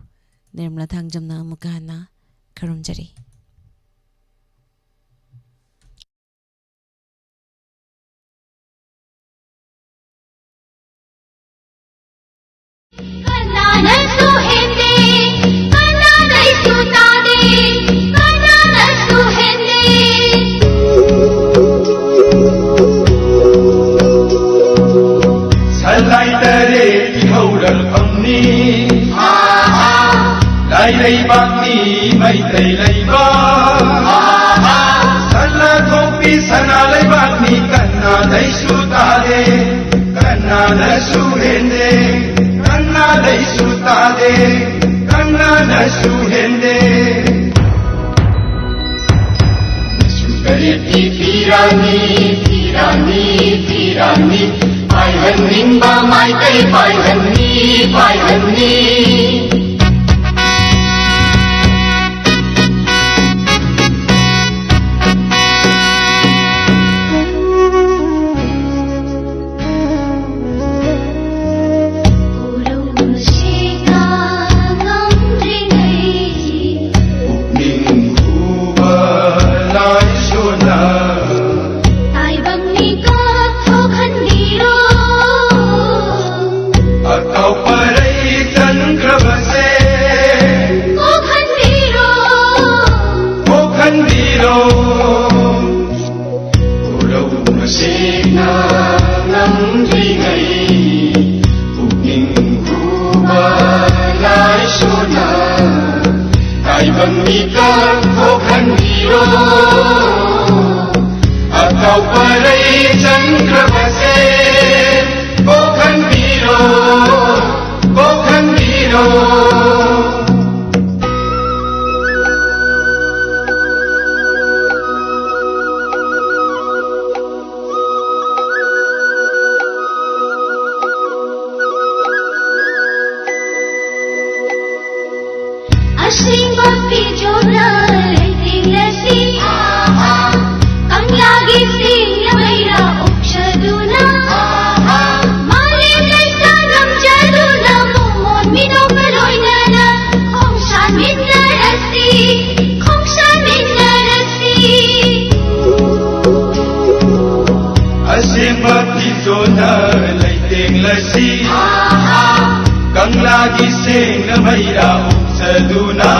ꯅꯤꯔꯃꯂꯥ ꯊꯥꯡꯖꯝꯅ ꯑꯃꯨꯛꯀ ꯍꯟꯅ ꯈꯨꯔꯨꯝꯖꯔꯤ꯫ ꯀꯅꯥꯅꯁꯨ ꯍꯦꯟꯗꯦ, ꯀꯅꯥꯗꯩꯁꯨ ꯇꯥꯗꯦ, ꯀꯅꯥꯅꯁꯨ ꯍꯦꯟꯗꯦ꯫ ꯁꯂꯥꯏ ꯇꯔꯦꯠꯀꯤ ꯍꯧꯔꯛꯐꯝꯅꯤ꯫ ꯂꯥꯏ ꯂꯩꯕꯥꯛꯅꯤ ꯃꯩꯇꯩ ꯂꯩꯕꯥꯛ꯫ ꯁꯅꯥ ꯊꯣꯛꯄꯤ ꯁꯅꯥ ꯂꯩꯕꯥꯛꯅꯤ ꯀꯅꯥꯗꯩꯁꯨ ꯇꯥꯗꯦ꯫ ꯀꯅꯥꯅꯁꯨ ꯍꯦꯟꯗꯦ꯫ ꯀꯅꯥꯗꯩꯁꯨ ꯇꯥꯗꯦ꯫ ꯀꯅꯥꯅꯁꯨ ꯍꯦꯟꯗꯦ꯫ ꯀꯔꯤꯒꯤ ꯊꯤꯔꯝꯃꯤ, ꯊꯤꯔꯝꯃꯤ, ꯊꯤꯔꯝꯃꯤ꯫ ꯄꯥꯏꯍꯟꯅꯤꯡꯕ ꯃꯥꯏꯀꯩ ꯄꯥꯏꯍꯟꯅꯤ, ꯄꯥꯏꯍꯟꯅꯤ꯫ ꯄꯨꯛꯅꯤꯡ ꯍꯨꯕ ꯈꯟꯕꯤꯔꯣ꯫ ꯎꯔꯧ ꯃꯁꯦꯛꯅ ꯉꯝꯗ꯭ꯔꯤꯉꯩ ꯄꯨꯛꯅꯤꯡ ꯍꯨꯕ ꯂꯥꯏꯁꯣꯟꯅ ꯇꯥꯏꯕꯪ ꯃꯤꯀꯞ ꯊꯣꯛꯍꯟꯕꯤꯔꯣ꯫ ꯑꯀꯥꯎ ꯄꯔꯩ ꯆꯪꯈ꯭ꯔꯕꯁꯦ ꯀꯣꯛꯍꯟꯕꯤꯔꯣ, ꯀꯣꯛꯍꯟꯕꯤꯔꯣ꯫ ꯑꯁꯦꯡꯕ ꯐꯤꯖꯣꯜꯅ ꯂꯩꯇꯦꯡꯂꯁꯤ꯫ ꯀꯪꯂꯥꯒꯤ ꯁꯦꯡꯂꯕꯩꯔꯥ ꯑꯣꯛꯆꯗꯨꯅ, ꯃꯥꯂꯦꯝ ꯂꯩꯁꯥ ꯅꯝꯖꯗꯨꯅ, ꯃꯣꯃꯣꯟ ꯃꯤꯅꯣꯛꯀ ꯂꯣꯏꯅꯅ ꯈꯣꯡꯁꯥꯟꯃꯤꯟꯅꯔꯁꯤ, ꯈꯣꯡꯁꯥꯟꯃꯤꯟꯅꯔꯁꯤ꯫ ꯑꯁꯦꯡꯕ ꯐꯤꯖꯣꯜꯅ ꯂꯩꯇꯦꯡꯂꯁꯤ꯫ ꯀꯪꯂꯥꯒꯤ ꯁꯦꯡꯅ ꯃꯩꯔꯥ ꯑꯣꯛꯆꯗꯨꯅ꯫